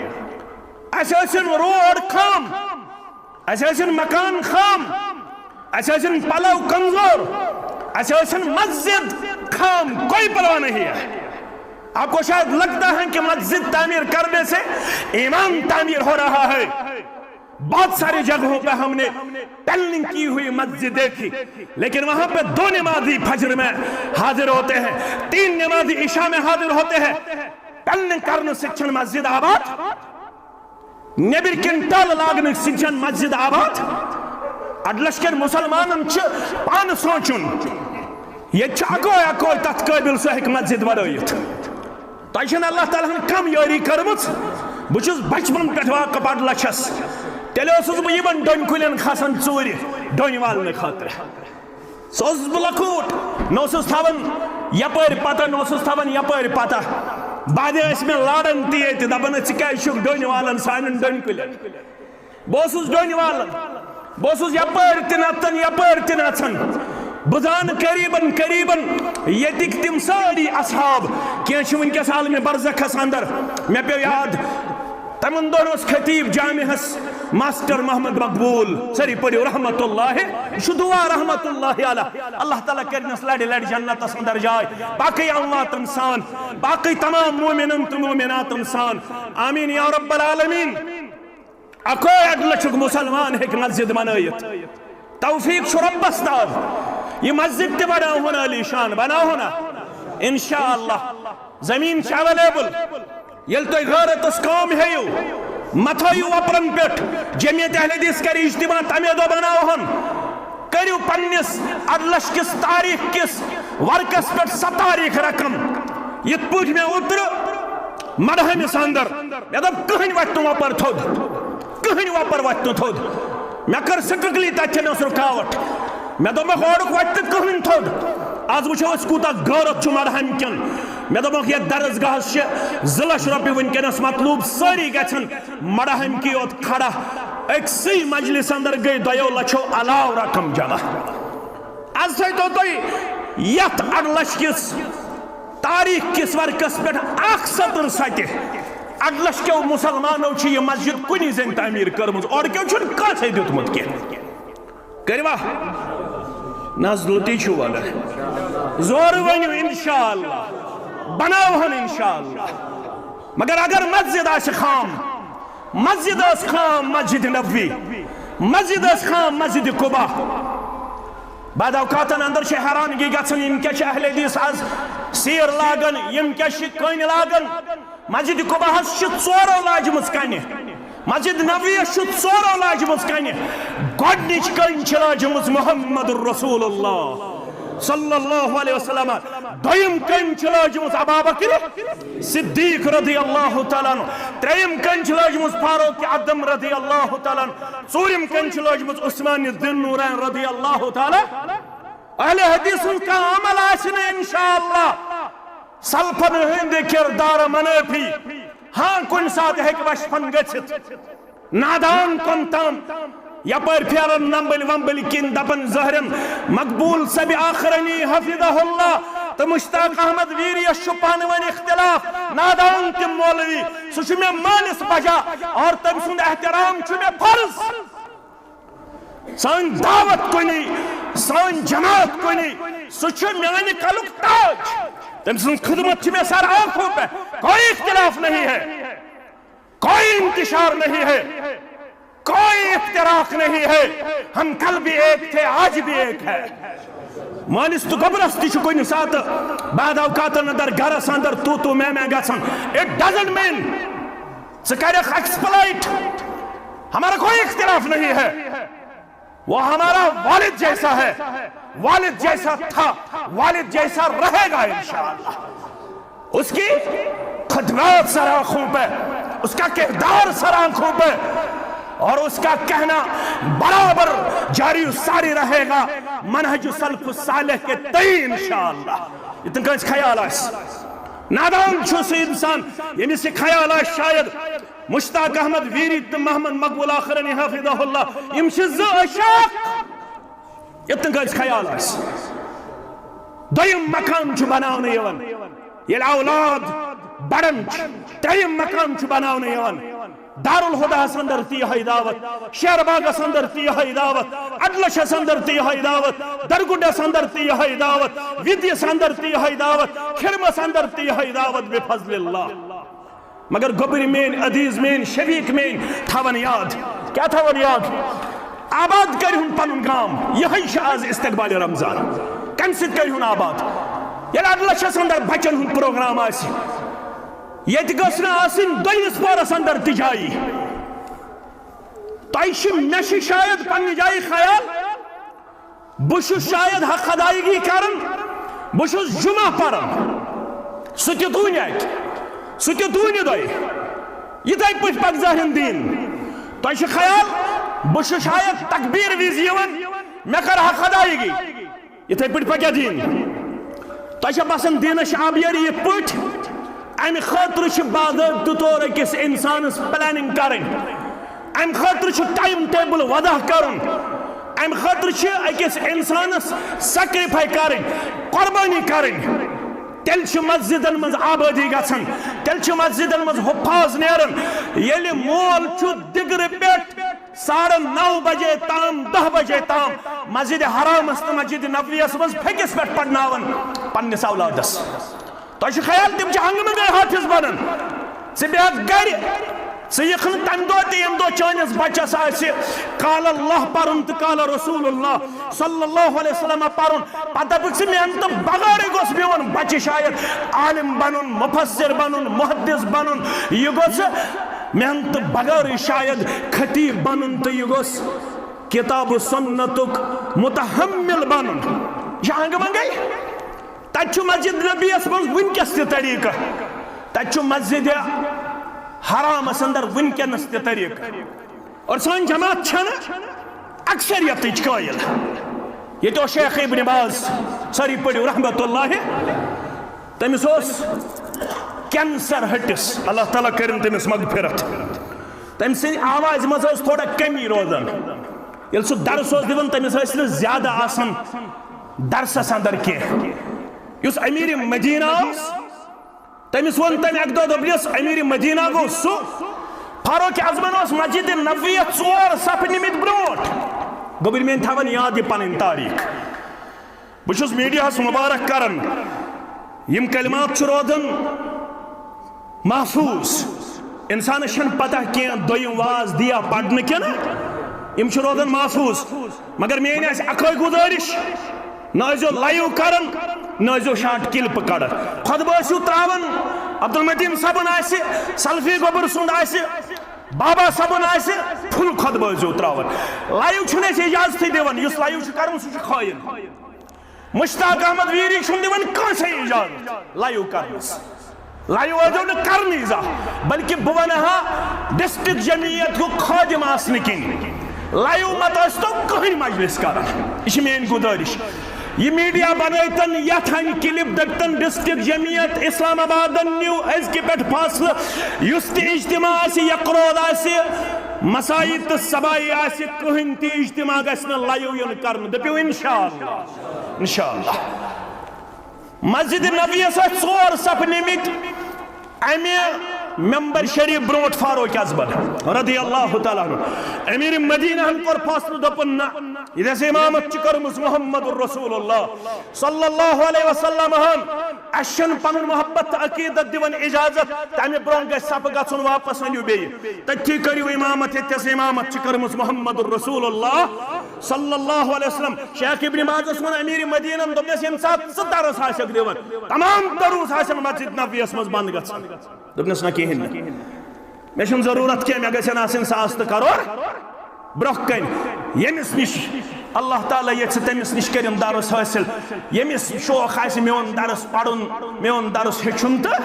اَسہِ ٲسِن روڈ خام، اَسہِ ٲسِن مکان خام، اَسہِ ٲسِن پَلو کمزور، اَسہِ ٲسِن مسجد خام، کوئی پرواہ نہیں ہے۔ آپ کو شاید لگتا ہے کہ مسجد تعمیر کرنے سے ایمان تعمیر ہو رہا ہے۔ بہت ساری جگہوں پہ ہم نے پلاننگ کی ہوئی مسجد دیکھی، لیکن وہاں پہ دو نمازی فجر میں حاضر ہوتے ہیں، تین نمازی عشاء میں حاضر ہوتے ہیں۔ پلاننگ کرنہٕ سۭتۍ چھَنہٕ مسجد آباد، نیٚبٕرۍ کِنۍ ٹٲلہٕ لاگنہٕ سۭتۍ چھَنہٕ مسجد آباد۔ اَڈٕلَچھ کٮ۪ن مُسلمانَن چھِ پانہٕ سونٛچُن، ییٚتہِ چھُ اَکوے اَکوے تَتھ قٲبِل، سُہ ہیٚکہِ مسجد بَنٲیِتھ۔ تۄہہِ چھَنہٕ اللہ تعالیٰ ہَن کم یٲری کٔرمٕژ۔ بہٕ چھُس بچپن پٮ۪ٹھ واقف اَڈٕلَچھَس۔ تیٚلہِ اوسُس بہٕ یِمن ڈوٗنۍ کُلٮ۪ن کھسان ژوٗرِ ڈوٗنۍ والنہٕ خٲطرٕ۔ سُہ اوسُس بہٕ لۄکُٹ، نہ اوسُس تھاوان یپٲرۍ پتہ، نہ اوسُس تھاوان یپٲرۍ پتہ۔ بعدے ٲسۍ مےٚ لاران تہِ ییٚتہِ، دپان ٲسۍ، "ژٕ کیٛازِ چھُکھ ڈوٗنۍ والان سانٮ۪ن ڈوٗنۍ کُلٮ۪ن؟" بہٕ اوسُس ڈوٗنۍ والان، بہٕ اوسُس یپٲرۍ تہِ نژان، یپٲرۍ تہِ نژان۔ بہٕ زانہٕ قریباً قریباً ییٚتِکۍ تِم سٲری اصحاب، کینٛہہ چھِ وٕنکیٚس عالمِ برزخس اندر۔ مےٚ پیوٚو یاد، تِمن دۄہن اوس خطیب جامعس ماسٹر محمد مقبول، سٲری پٔرِو رحمت اللہ، یہِ چھُ دعا رحمت اللہ علیہ، اللہ تعالیٰ کٔرِنَس لڑِ لڑِ جنتس اندر جاے، باقٕے امواتن سان، باقٕے تمام مومنن تہٕ مومناتن سان، آمین یا رب العالمین۔ اکوے اَڈٕلَچھُک مُسلمان ہیٚکہِ مسجد بنٲیِتھ۔ توفیق چھُ رۄبَس تام۔ یہِ مسجد تہِ بناوہون علی شان، بناوہون نا؟ انشاءاللہ۔ زمیٖن چھِ available۔ ییٚلہِ تُہۍ غٲرتس کٲم ہیٚیِو، مہ تھٲیِو وۄپرن پٮ۪ٹھ۔ جمعیت اہل حدیث کرِ اجتماع، تَمے دۄہ بناوہون۔ کٔرِو پننِس اَڈٕلَچھ کِس تاریخ کِس ورقس پٮ۪ٹھ سۄ تاریخ رقم۔ یِتھ پٲٹھۍ مےٚ اوترٕ مڈہٲمِس اندر، مےٚ دوٚپ، کٕہٕنۍ وَتھِ نہٕ وۄپر تھوٚد، کٕہٕنۍ وۄپر وَتھِ نہٕ تھوٚد۔ مےٚ کٔر strictly تَتہِ تھٲنَس رُکاوٹ۔ مےٚ دوٚپمَکھ، اورُک وَتہِ نہٕ کٕہٕنۍ تھوٚد۔ آز وٕچھو أسۍ کوٗتاہ غٲرت چھُ مڈہٲمۍ کٮ۪ن۔ مےٚ دوٚپمَکھ، یَتھ درسگاہَس چھِ زٕ لَچھ رۄپیہِ وٕنکیٚنَس مطلوٗب، سٲری گژھن مڈہٲمۍ کی یوت کھڑا۔ أکسٕے مجلس اندر گٔے دۄیو لَچھو علاوٕ رقم جمع۔ از تھٲیتو تُہۍ یتھ اَڈٕلَچھ کِس تاریخ کِس ورقس پٮ۪ٹھ اکھ سطر سۄ تہِ، اَڑٕ لچھ کیو مسلمانو چھِ یہِ مسجد کُنی زٔنۍ تعمیٖر کٔرمٕژ، اورٕ کیو چھُنہٕ کٲنٛسے دیُتمُت کینٛہہ۔ کٔرِوا؟ نہ حظ، لوٚتی چھُو وَنان۔ زورٕ ؤنِو، انشاءاللہ بناوہن انشاءاللہ۔ مگر اگر مسجد آسہِ خام، مسجد ٲس خام مسجد نبوی، مسجد ٲس خام مسجد قبا۔ بعد اوقاتن اندر چھِ حیرانگی گژھان، یِم کیٛاہ چھِ اہل حدیث آز سیٖر لاگان، یِم کیٛاہ چھِ کٔنۍ لاگان۔ مسجد قباہس چھِ ژورو لاجمٕژ کنہِ، مسجد نبویس چھِ ژورو لاجمٕژ کنہِ۔ گۄڈنِچ کٔنۍ چھِ لاجمٕژ محمد رسول اللہ صلی اللہ علیہ وسلم، دوٚیِم کٔنۍ چھِ لٲجمٕژ ابابکر صدیق رضی اللہ تعالیٰ عنہ، ترٛیٚیِم کٔنۍ چھِ لٲجمٕژ فاروق اعظم رضی اللہ تعالیٰ عنہ، ژوٗرِم کٔنۍ چھِ لٲجمٕژ عثمان ذی النورین رضی اللہ تعالیٰ۔ اہل حدیث سُنٛد کانٛہہ عمل آسہِ نہٕ انشاءاللہ سلفن ہٕنٛدِ کردار منٲفی۔ ہاں، کُنہِ ساتہٕ ہیٚکہِ وشفن گٔژھِتھ۔ نادان کم تام یپٲرۍ پھیران نمبٕلۍ ومبٕلۍ کِنۍ دپان ظٲہرن مقبول صٲبِ آخرنی حفظہ اللہ تہٕ مشتاق احمد ویریس چھُ پانہٕ ؤنۍ اختلاف۔ نادان تہِ مولوی، سُہ چھُ مےٚ مٲلِس بجا اور تٔمۍ سُنٛد احترام چھُ مےٚ فرض۔ سٲنۍ دعوت کُنی، سٲنۍ جماعت کُنی، سُہ چھُ میانہِ کلُک تاج۔ تٔمۍ سٕنٛز خدمت چھِ مےٚ سر آنکھوں پہ، کوئی اختلاف نہیں ہے، کوئی انتشار نہیں ہے، کوئی افتراق نہیں ہے، ہم کل بھی ایک تھے، آج بھی ایک ہے۔ مٲلِس تہٕ گۄبرس تہِ چھُ کُنہِ ساتہٕ بعد اوقاتن اندر گرس اندر تو تو میں میں گژھان۔ It doesn't mean ژٕ کرکھ exploit، ہمارا کوئی اختلاف نہیں ہے۔ وہ ہمارا والد جیسا ہے، والد جیسا تھا، والد جیسا رہے گا انشاءاللہ۔ اس کی خدمات سر آنکھوں پہ، اس کا کردار سر آنکھوں پہ، اور اس کا کہنا برابر جاری و ساری رہے گا منہج سلف صالح کے تئیں انشاءاللہ۔ یہِ تہِ کٲنٛسہِ خیال آسہِ۔ نادان چھُ سُہ انسان، ییٚمِس یہِ خیال آسہِ شاید مشتاق احمد ویری تہٕ محمد مقبول آخرنی حفظہ اللہ، یِم چھِ زٕ عشاق۔ ییٚتہِ نہٕ کٲنٛسہِ خیال آسہِ۔ دوٚیِم مقام چھُ بناونہٕ یِوان، ییٚلہِ اولاد بڑان چھِ، ترٛیٚیِم مقام چھُ بناونہٕ یِوان۔ دارالہداہس اندر تہِ یِہوٚے دعوت، شیر باغس اندر تہِ یِہوٚے دعوت، اڈلچھس اندر تہِ یِہوٚے دعوت، درگُنڈس اندر تہِ یِہوٚے دعوت، وِدیس اندر تہِ یِہوٚے دعوت، کھِرمس اندر تہِ یِہوٚے دعوت بفضل اللہ۔ مگر گوٚبرۍ میٲنۍ، عزیز میٲنۍ، شفیق میٲنۍ، تھاوان یاد۔ کیٛاہ تھاوان یاد؟ آباد کٔرِہُن پنُن گام۔ یِہوٚے چھُ آز استقبال رمضان۔ کمہِ سۭتۍ کٔرِہُن آباد؟ ییٚلہِ اڈلچھس اندر بچن ہُنٛد پروگرام آسہِ، ییٚتہِ گٔژھ نہٕ آسٕنۍ دوٚیمِس پورس اندر تہِ جایی۔ تۄہہِ چھِ، مےٚ چھِ شاید پننہِ جایہِ خیال، بہٕ چھُس شاید حق ادایگی کران، بہٕ چھُس جمعہ پران، سُہ تہِ دوٗنہِ اَکہِ، سُہ تہِ دوٗنہِ دۄیہِ۔ یِتھَے پٲٹھۍ پکہِ ظاہرن دیٖن۔ تۄہہِ چھُ خیال، بہٕ چھُس شاید تکبیر وِزِ یِوان، مےٚ کر حق ادایگی۔ یِتھَے پٲٹھۍ پکیٛاہ دیٖن؟ تۄہہِ چھا باسان دیٖنس چھِ آبیٲری یِتھ پٲٹھۍ؟ امہِ خٲطرٕ چھِ باضٲبطہٕ طور أکِس انسانس پلاننگ کرٕنۍ۔ امہِ خٲطرٕ چھُ ٹائم ٹیبل وضع کرُن۔ امہِ خٲطرٕ چھِ أکِس انسانس سیکریفائی کرٕنۍ، قربٲنی کرٕنۍ۔ تیٚلہِ چھِ مسجدن منٛز آبٲدی گژھان، تیٚلہِ چھِ مسجدن منٛز حفاظ نیران۔ ییٚلہِ مول چھُ دِگرٕ پٮ۪ٹھ ساڑٕ نو بجے تام، دہ بجے تام مسجد حرامس تہٕ مسجد نبویس منٛز پھیٚکِس پٮ۪ٹھ پرناوان پننِس اولادس۔ تۄہہِ چھُ خیال تِم چھِ ہنٛگہٕ منٛگے حٲفظ بنان؟ ژٕ بیٚہکھ گرِ، ژٕ یِکھ نہٕ تمہِ دۄہ تہِ ییٚمہِ دۄہ چٲنِس بچس آسہِ قال اللہ پرُن تہٕ قال رسول اللہ صلی اللہ علیہ وسلم پرُن۔ پتہٕ دپکھ ژٕ، محنتہٕ بغٲرٕے گوٚژھ میون بچہِ شاید عالم بنُن، مفسر بنُن، محدث بنُن۔ یہِ گوٚژھ محنتہٕ بغٲرٕے شاید خطیب بنُن تہٕ یہِ گوٚژھ کتاب و سنتُک متحمل بنُن۔ یہِ چھُ ہنٛگہٕ منٛگے۔ تتہِ چھُ مسجد نبیَس منٛز وٕنکیٚس تہِ طریقہٕ، تتہِ چھُ مسجد حرامس اندر وٕنکیٚنس تہِ طریقہٕ۔ اور سٲنۍ جماعت چھنہٕ اکثریتٕچ قٲیِل۔ ییٚتہِ اوس شیخ ابن باز، سٲری پٔرِو رحمت اللہ، تٔمِس اوس کینسر ہٹِس، اللہ تعالیٰ کٔرِن تٔمِس مغفرت۔ تٔمۍ سٕنٛدِ آوازِ منٛز ٲس تھوڑا کمی روزان۔ ییٚلہِ سُہ درس اوس دِوان، تٔمِس ٲسۍ نہٕ زیادٕ آسان درسس اندر کینٛہہ۔ یُس امیر مدینہ اوس، تٔمِس ووٚن تٔمۍ اکہِ دۄہ، دوٚپنس، امیر مدینہ گوٚو سُہ، فاروق اعظمن اوس مسجد نبویس ژور صفہٕ نِمٕتۍ برونٛٹھ۔ گوٚبرۍ میٲنۍ، تھاوان یاد یہِ پنٕنۍ تاریخ۔ بہٕ چھُس میڈیاہس مبارک کران، یِم کلمات چھِ روزان محفوظ۔ انسانس چھنہٕ پتہ کینٛہہ دوٚیِم واز دِیا پرنہٕ کِنہٕ، یِم چھِ روزان محفوظ۔ مگر میٲنۍ آسہِ اکٲے گُزٲرِش، نہ ٲسۍزیو لایِو کران، نہ ٲسۍزیو شارٹ کلپ کڑان۔ خطبہٕ ٲسِو تراوان، عبدالمتین صٲبُن آسہِ، سلفی گوٚبُر سُنٛد آسہِ، بابا صٲبُن آسہِ، فُل خطبہٕ ٲسۍزیو تراوان۔ لایِو چھُنہٕ أسۍ اجازتھٕے دِوان، یُس لایِو چھُ کران سُہ چھُ خٲیِن۔ مشتاق احمد ویری چھُنہٕ دِوان کٲنٛسے اجازت لایِو کرنس۔ لایِو ٲسۍزیو نہٕ کرنٕے زانٛہہ، بلکہِ بہٕ ونہٕ ہا ڈسٹرکٹ جمعیت ہُک خادم آسنہٕ کِنۍ لایِو مت ٲسۍتو کٕہٕنۍ مجلس کران۔ یہِ چھِ میٲنۍ گُزٲرِش۔ یہِ میڈیا بنٲوتن یتھ ہنہِ کلپ، دٔپتن ڈسٹرکٹ جمعیت اسلام آبادن نیو أزکہِ پٮ۪ٹھ فٲصلہٕ، یُس تہِ اجتماع آسہِ، یقرود آسہِ، مسائی تہٕ سبائی آسہِ، کٕہٕنۍ تہِ اجتماع گژھِ نہٕ لایِو یُن کرنہٕ۔ دٔپِو انشاءاللہ، انشاءاللہ۔ مسجد نبویس ٲسۍ ژور صف نِمٕتۍ امہِ ممبر شریف برونٛٹھ فاروق اعظمن رضی اللہ تعالیٰ عنہ۔ امیر مدینہ ہن کوٚر فٲصلہٕ، دوٚپُن، نہ، ییٚتہِ ہسا امامت چھِ کٔرمٕژ محمد رسول اللہ صلی اللہ علیہ وسلم ہن۔ اسہِ چھُنہٕ پنُن محبت تہٕ عقیدت دِوان اجازت، تمہِ برونٛہہ گژھِ صفہٕ گژھُن، واپس أنِو بیٚیہِ۔ تٔتھی کٔرِو امامت، ییٚتہِ ہسا امامت چھِ کٔرمٕژ محمد رسول اللہ صلی اللہ علیہ وسلم۔ شیخ ابن بازس ووٚن امیر مدینن، دوٚپنس، ییٚمہِ ساتہٕ ژٕ درس آسکھ دِوان، تمام دروس آسن مسجد نبویس منٛز بنٛد گژھان۔ دوٚپنس، نہ، کِہیٖنۍ نہٕ۔ مےٚ چھُنہٕ ضروٗرت کینٛہہ، مےٚ گژھن آسٕنۍ ساس تہٕ کرور برٛونٛہہ کنہِ۔ ییٚمِس نِش اللہ تعالیٰ یژھِ، تٔمِس نِش کٔرِن درس حٲصِل۔ ییٚمِس شوق آسہِ میون درس پرُن، میون درس ہیٚچھُن تہٕ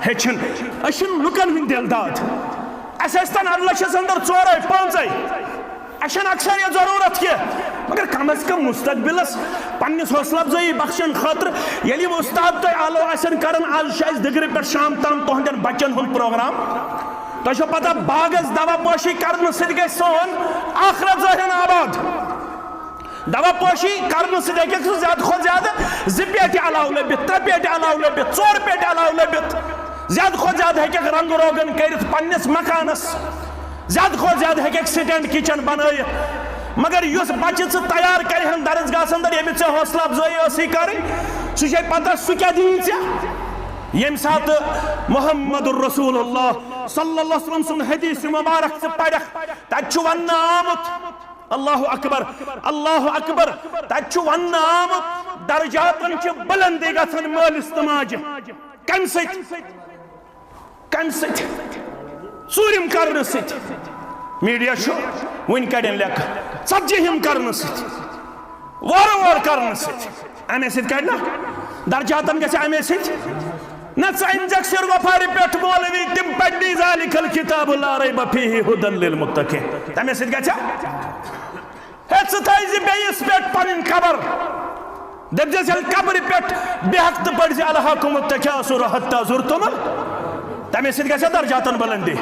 ہیٚچھِن۔ أسۍ چھِنہٕ لُکن ہٕنٛدۍ دِل داد۔ اَسہِ ٲسۍ تن اَدٕ لَچھَس اندر ژورے پانٛژے۔ اَسہِ چھَنہٕ اکثریت ضروٗرت کینٛہہ، مگر کم از کم مستقبلس پننِس حوصلہٕ افزٲیی بخشن خٲطرٕ، ییٚلہِ یِم استاد تۄہہِ آلو آسن کران، از چھُ اَسہِ دِگرِ پٮ۪ٹھ شام تام تُہنٛدٮ۪ن بچن ہُنٛد پروگرام۔ تۄہہِ چھو پتہ، باغس دوا پٲشی کرنہٕ سۭتۍ گژھِ سون آخرت ظٲہرن آباد۔ دوا پٲشی کرنہٕ سۭتۍ ہیٚکہِ سُہ زیادٕ کھۄتہٕ زیادٕ زٕ پیٹہِ علاوٕ لٔبِتھ، ترٛےٚ پیٹہِ علاوٕ لٔبِتھ، ژور پیٹہِ علاوٕ لٔبِتھ۔ زیادٕ کھۄتہٕ زیادٕ ہیٚکہِ رنٛگ روغن کٔرِتھ پننِس مکانس۔ زیادٕ کھۄتہٕ زیادٕ ہیٚکہِ standard kitchen بنٲیِتھ۔ مگر یُس بچہِ ژٕ تیار کرِہن درسگاہس اندر، ییٚمِس ژےٚ حوصلہٕ افزٲیی ٲسٕے کرٕنۍ، سُہ چھے پتہ سُہ کیٛاہ دِیی ژےٚ؟ ییٚمہِ ساتہٕ محمد رسول اللہ صلی اللہ علیہ وسلم سُنٛد حدیث مبارک ژٕ پرکھ، تتہِ چھُ وننہٕ آمُت، اللہ اکبر، اللہ اکبر۔ تتہِ چھُ وننہٕ آمُت، درجاتن چھِ بلندی گژھان مٲلِس تہٕ ماجہِ۔ کمہِ سۭتۍ؟ کمہِ سۭتۍ؟ ژوٗرِم کرنہٕ سۭتۍ۔ میڈیا چھُ وُنہِ کڑٮ۪ن لیکہٕ، ژتجی ہِم کرنہٕ سۭتۍ، وارٕ وارٕ کرنہٕ سۭتۍ۔ امے سۭتۍ کڑِ نا؟ درجاتن گژھِ امے سۭتۍ۔ نہ، ژٕ أنۍ زٮ۪کھ سِر وفارِ پٮ۪ٹھ مولوی، تِم پرنی ذالک الکتاب لا ریب فیہ ھدی للمتقین۔ تمے سۭتۍ گژھِ؟ ہے، ژٕ تھٲیزِ بیٚیِس پٮ۪ٹھ پنٕنۍ قبر۔ دٔپزٮ۪س، ییٚلہِ قبرِ پٮ۪ٹھ بے ہٮ۪کتہٕ پرزِ الہاکم التکاثر حتی زرتم ال-، تمے سۭتۍ گژھِ درجاتن بلندی۔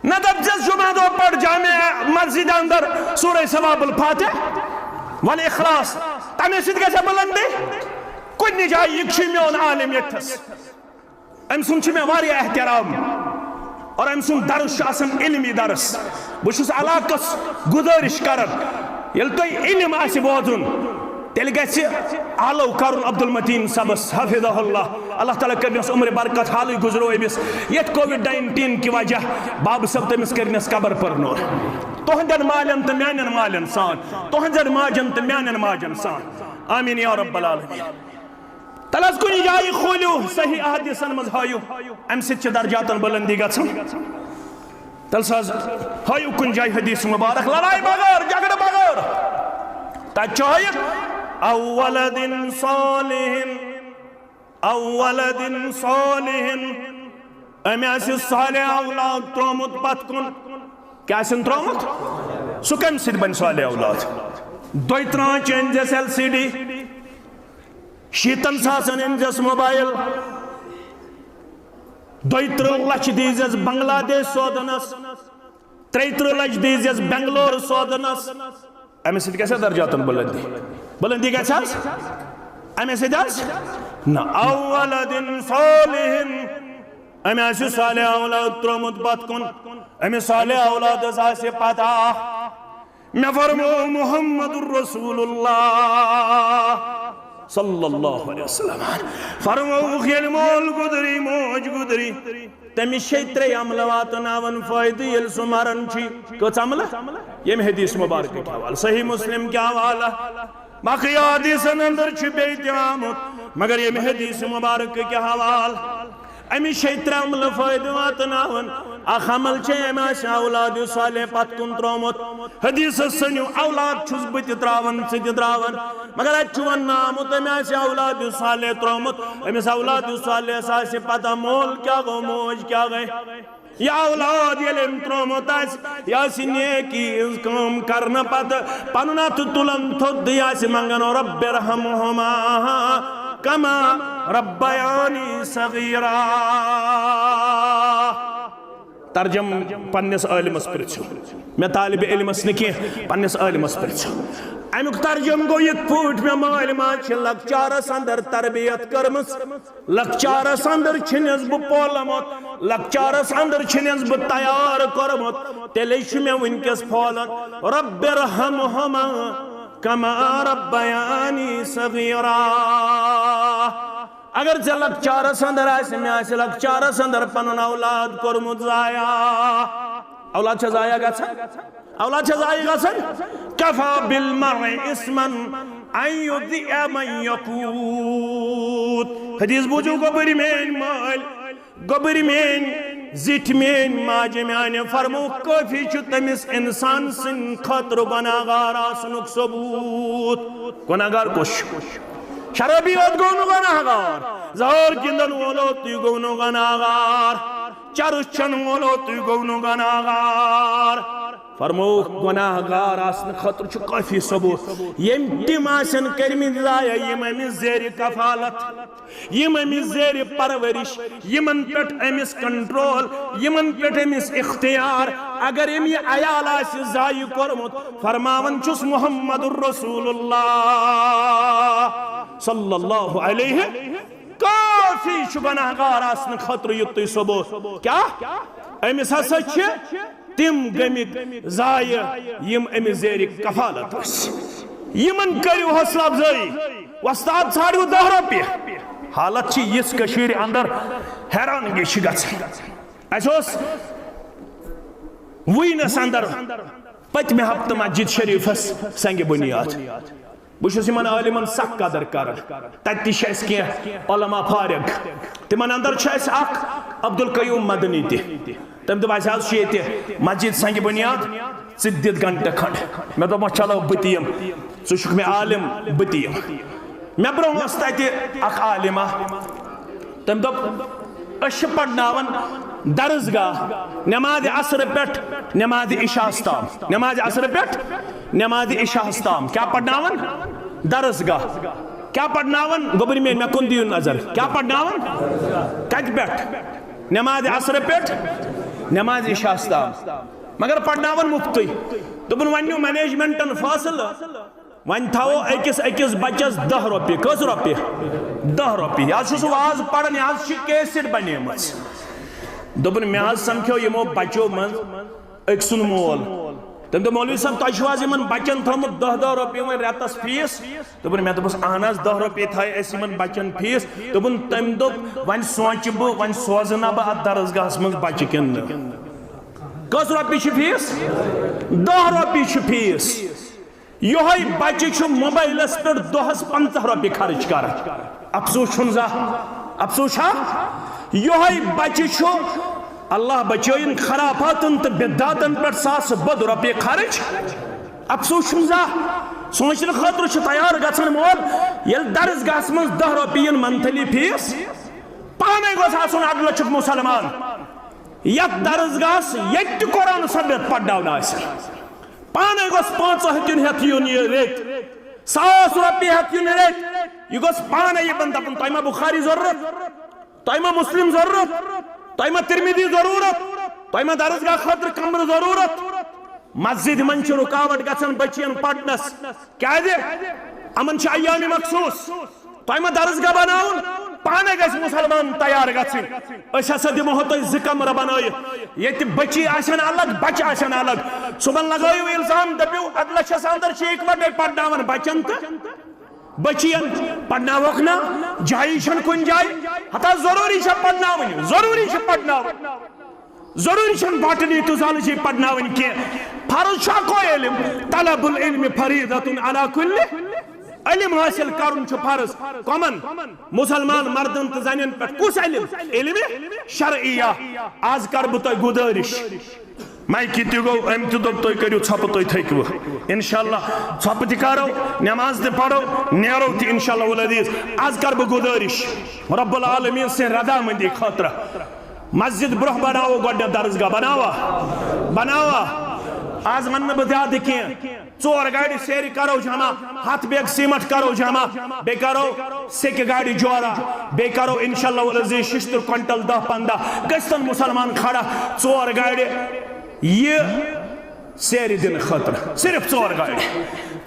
نہ دٔپزٮ۪س، جمعہ دۄہ پرِ جامع مسجد اندر سورہ ثواب الفاتح والاخلاص، تمے سۭتۍ گژھِ بلندی۔ کُنہِ جایہِ، یہِ چھُ میون عالم ییٚتھس۔ أمۍ سُنٛد چھُ مےٚ واریاہ احترام اور أمۍ سُنٛد درس چھُ آسان علمی درس۔ بہٕ چھُس علاقس گُزٲرِش کران، ییٚلہِ تۄہہِ علم آسہِ بوزُن، تیٚلہِ گژھِ آلو کرُن عبدالمتین صٲبس، حفظہ اللہ۔ اللہ تعالیٰ کٔرنس عمرِ برکت، حالٕے گُزرو أمِس یتھ کووِڈ ناینٹیٖن کہِ وجہ۔ بابہٕ صٲب، تٔمِس کٔرنس قبر پر نور۔ تُہنٛدٮ۪ن مالٮ۪ن تہٕ میانٮ۪ن مالٮ۪ن سان، تُہنٛزٮ۪ن ماجن تہٕ میانٮ۪ن ماجن سان۔ آمین یا رب العالمین۔ تَلہٕ حظ کُنہِ جایہِ کھوٗلِو، صحیح احادیثن منٛز ہٲیِو، اَمہِ سۭتۍ چھِ درجاتن بلندی گژھان۔ تَلہٕ سا حظ ہٲیِو کُنہِ جایہِ حدیث مبارک، لڑایہِ بغٲر، جھگڑٕ بغٲر۔ تَتہِ چھُ ہٲیِتھ، "او ولد صالح، او ولد صالح"، أمۍ آسہِ صالح اولاد ترٛوومُت پتھ کُن۔ کیٛاہ آسن ترٛوومُت؟ سُہ کَمہِ سۭتۍ بنہِ صالح اولاد؟ دۄیہِ ترٛہَن أنۍ زٮ۪س ایل سی ڈی۔ شیٖتن ساسن أنۍ زٮ۪س موبایل، دۄیہِ ترٕٛہ لچھ دیٖزٮ۪س بنگلہ دیش سوزنس، ترٛیہِ ترٕٛہ لچھ دیٖزٮ۪س بنگلور سوزنس۔ امہِ سۭتۍ گژھِ درجاتن بلندی؟ بلندی گژھِ حظ؟ أمِس سۭتۍ حظ؟ نہ، او ولد صالح، أمۍ آسہِ صالح اولاد ترٛوومُت پتھ کُن، أمِس صالح اولادس آسہِ پتہ۔ مےٚ فرموو محمد رسول اللہ صلی اللہ علیہ وسلم فرمووُکھ، ییٚلہِ مول گُزری، موج گُزری، تٔمِس چھِ ترٛےٚ عملہٕ واتناوان فٲیدٕ ییٚلہِ سُہ مران چھُ۔ کٔژ عملہٕ؟ ییٚمہِ حدیث مبارکٕکۍ حوالہٕ، صحیح مسلم کہِ حوالہٕ، باقٕے حدیثن اندر چھُ بیٚیہِ تہِ آمُت، مگر ییٚمہِ حدیث مبارکٕکۍ حوالہٕ أمِس چھِ ترٛےٚ عملہٕ فٲیدٕ واتناوان۔ اکھ عمل چھِ أمۍ آسہِ اولاد صالح پتھ کُن ترٛوومُت۔ حدیثس سنِو، اولاد چھُس بہٕ تہِ ترٛاوان، ژٕ تہِ ترٛاوان، مگر اتہِ چھُ وننہٕ آمُت أمۍ آسہِ اولاد صالح ترٛوومُت۔ أمِس اولاد صالحس آسہِ پتہ مول کیٛاہ گوٚو، موج کیٛاہ گٔے۔ یہِ اولاد ییٚلہِ أمۍ ترٛوومُت آسہِ، یہِ آسہِ نیکی ہٕنٛز کٲم کرنہٕ پتہٕ پنُن اتھٕ تُلان تھوٚد، یہِ آسہِ منٛگان، رب ارحمہما کما ربیانی صغیرا۔ ترجم پننِس عٲلمس پرژھِو، مےٚ طالب علمس نہٕ کینٛہہ، پننِس عٲلمس پرژھِو۔ امیُک ترجم گوٚو یِتھ پٲٹھۍ، مےٚ مٲلۍ ماجہِ چھِ لۄکچارس اندر تربیت کٔرمٕژ، لۄکچارس اندر چھُنس بہٕ پولمُت، لۄکچارس اندر چھُنس بہٕ تیار کوٚرمُت، تیٚلے چھُ مےٚ وٕنکیٚس پھولان، رب ارحمہما کما ربیانی صغیرا۔ اگر ژےٚ لۄکچارس اندر آسہِ، مےٚ آسہِ لۄکچارس اندر پنُن اولاد کوٚرمُت ضایع۔ اولاد چھا ضایع گژھان؟ اولاد چھا ضایع گژھان؟ کفی بالمرء اثما ان یضیع من یقوت۔ حدیث بوٗزِو، گوٚبٕرۍ میٲنۍ مٲلۍ، گوٚبٕرۍ میٲنۍ زِٹھۍ، میٲنۍ ماجہِ میانہِ، فرموو، کٲفی چھُ تٔمِس انسان سٕنٛدِ خٲطرٕ گۄناہگار آسنُک ثبوٗت۔ گۄناہگار کُس چھُ؟ شرابی یوت گوٚو نہٕ گۄناہگار، زہر گِنٛدن وولو تُہۍ گوٚو نہٕ گۄناہگار، چرس چٮ۪ن وولو تُہۍ گوٚو نہٕ گۄناہگار۔ فرمووُکھ، گۄناہگار آسنہٕ خٲطرٕ چھُ کٲفی ثبوٗت۔ ییٚمۍ تِم آسن کٔرمٕتۍ ضایع، یِم أمِس زیرِ کفالت، یِم أمِس زیرِ پرورش، یِمن پٮ۪ٹھ أمِس کنٹرول، یِمن پٮ۪ٹھ أمِس اختیار، اگر أمۍ یہِ عیال آسہِ ضایع کوٚرمُت، فرماوان چھُس محمد رسول اللہ صلی اللہ علیہ، کٲفی چھُ گۄناہگار آسنہٕ خٲطرٕ یُتُے ثبوٗت۔ کیٛاہ؟ أمِس ہسا چھِ تِم گٔمٕتۍ ضایع یِم أمِس زیرِ کفالت ٲسۍ۔ یِمن کٔرِو حوصلہٕ افزٲیی۔ وۄستاد ژھانٛڈِو دَہ رۄپیہِ۔ حالت چھِ یِژھ کٔشیٖرِ اندر، حیرانگی چھِ گژھان۔ اَسہِ اوس وُنِس اندر پٔتمہِ ہفتہٕ مسجد شریفس سنگ بنیاد۔ بہٕ چھُس یِمن عٲلمن سخ قدر کران۔ تتہِ تہِ چھِ اَسہِ کینٛہہ علماء فارغ۔ تِمن اندر چھُ اَسہِ اکھ عبدالقیوم مدنی تہِ۔ تٔمۍ دوٚپ، اَسہِ حظ چھُ ییٚتہِ مسجد سنگ بنیاد، ژٕ تہِ دِتھ گھنٹہٕ کھنڈ۔ مےٚ دوٚپمس، چلو بہٕ تہِ یِمہٕ، ژٕ چھُکھ مےٚ عالم، بہٕ تہِ یِمہٕ۔ مےٚ برونٛہہ اوس تتہِ اکھ عالمہ، تٔمۍ دوٚپ، أسۍ چھِ پرناوان درسگاہ نمازِ عصرٕ پٮ۪ٹھ نمازِ عشاء ہس تام، نمازِ عصرٕ پٮ۪ٹھ نمازِ عشاء ہس تام۔ کیٛاہ پرناوان؟ درسگاہ۔ کیٛاہ پرناوان؟ گوٚبٕرۍ میٲنۍ، مےٚ کُن دِیِو نظر۔ کیٛاہ پرناوان؟ کتہِ پٮ۪ٹھ؟ نمازِ عصرٕ پٮ۪ٹھ نمازِ عشاء ہس تام۔ مگر پرناوان مُفتٕے۔ دوٚپُن، وۄنۍ نیوٗ مینیجمنٹن فٲصلہٕ، وۄنۍ تھاوو أکِس أکِس بچس دَہ رۄپیہِ۔ کٔژ رۄپیہِ؟ دَہ رۄپیہِ۔ یہِ حظ چھُ سُہ واز پران، یہِ حظ چھِ کیسٹ بنیمٕژ۔ دوٚپُن، مےٚ حظ سمکھیو یِمو بچو منٛز أکۍ سُنٛد مول۔ تٔمۍ دوٚپ، مولوی صٲب، تۄہہِ چھُو حظ یِمن بچن تھوٚومُت دَہ دَہ رۄپیہِ وۄنۍ رٮ۪تس فیٖس؟ دوٚپُن، مےٚ دوٚپُس، اہن حظ، دَہ رۄپیہِ تھایہِ اَسہِ یِمن بچن فیٖس۔ دوٚپُن، تٔمۍ دوٚپ، وۄنۍ سونٛچہٕ بہٕ، وۄنۍ سوزٕ نا بہٕ اتھ درسگاہس منٛز بچہِ کِنہٕ نہٕ۔ کٔژ رۄپیہِ چھِ فیٖس؟ دَہ رۄپیہِ چھِ فیٖس۔ یِہوٚے بچہِ چھُ موبایلس پٮ۪ٹھ دۄہس پنٛژاہ رۄپیہِ خرٕچ کران۔ افسوس چھُنہٕ زانٛہہ؟ افسوس چھا؟ یِہوٚے بچہِ چھُ، اللہ بچٲیِن، خرافاتن تہٕ بدعاتن پٮ۪ٹھ ساسہٕ بوٚد رۄپیہِ خرٕچ۔ افسوس چھُنہٕ زانٛہہ؟ سونٛچنہٕ خٲطرٕ چھُ تیار گژھان مول، ییٚلہِ درسگاہس منٛز دَہ رۄپیہِ یِن منتھلی فیٖس۔ پانے گوٚژھ آسُن اَڑٕ لَچھُک مُسلمان، یَتھ درسگاہس ییٚتہِ تہِ قرآن سمیت پرناونہٕ آسہِ۔ پانے گوٚژھ پانٛژھ ہتھ یُن ہٮ۪تھ یُن یہِ رٔٹۍ، ساس رۄپیہِ ہٮ۪تھ یُن رٔٹۍ۔ یہِ گوٚژھ پانے یہِ بنٛد دَپُن، تۄہہِ ما بخاری ضروٗرت؟ تۄہہِ ما مسلم ضروٗرت؟ تۄہہِ ما ترمذی ضروٗرت؟ تۄہہِ ما درسگاہ خٲطرٕ کمرٕ ضروٗرت؟ مسجد منٛز چھِ رُکاوٹ گژھان بچین پرنس۔ کیازِ؟ یِمن چھِ ایام مخصوص۔ تۄہہِ ما درسگاہ بناوُن؟ پانہٕ گژھِ مسلمان تیار گژھٕنۍ۔ أسۍ ہسا دِمہو تۄہہِ زٕ کمرٕ بنٲیِتھ، ییٚتہِ بچی آسن الگ، بچہِ آسن الگ۔ صُبحن لگٲیِو الزام، دٔپِو، اَدٕ لَچھَس اندر چھِ اِکوٹے پرناوان بچن تہٕ بچین۔ پرناووکھ نا، جایی چھنہٕ کُنہِ جایہِ۔ ہتا ضروٗری چھےٚ پرناوٕنۍ، ضروٗری چھےٚ پرناوٕنۍ۔ ضروٗری چھنہٕ باٹنی تہٕ زالجی پرناوٕنۍ کینٛہہ۔ فرض چھُ اکوے علم، طلب العلم فریضۃ علی کل۔ علم حٲصِل کرُن چھُ فرض۔ کمن؟ مسلمان مردن تہٕ زنٮ۪ن پٮ۪ٹھ۔ کُس علم؟ علم شرعیہ۔ آز کرٕ بہٕ تۄہہِ گُزٲرِش، مایکہِ تہِ گوٚو، أمۍ تہِ دوٚپ، تُہۍ کٔرِو ژھۄپہٕ، تُہۍ تھٔکِوٕ۔ انشاءاللہ ژھۄپہٕ تہِ کرو، نماز تہِ پرو، نیرو تہِ انشاءاللہ العزیز۔ آز کرٕ بہٕ گُزٲرِش رب العالمین سٕنٛدِ رضامندی خٲطرٕ، مسجد برونٛہہ بناوو گۄڈٕنٮ۪تھ، درسگاہ بناوا، بناوا۔ آز ونہٕ نہٕ بہٕ زیادٕ کینٛہہ۔ ژور گاڑِ سیرِ کرو جمع، ہتھ بیگ سیمٹ کرو جمع، بیٚیہِ کرو سیٚکہِ گاڑِ جورا، بیٚیہِ کرو انشاءاللہ العزیز ششتٕر کوینٹل دَہ پنٛداہ۔ گٔژھتن مسلمان کھڑا، ژور گاڑِ یہِ سیرِ دِنہٕ خٲطرٕ، صرف ژور گاڑِ۔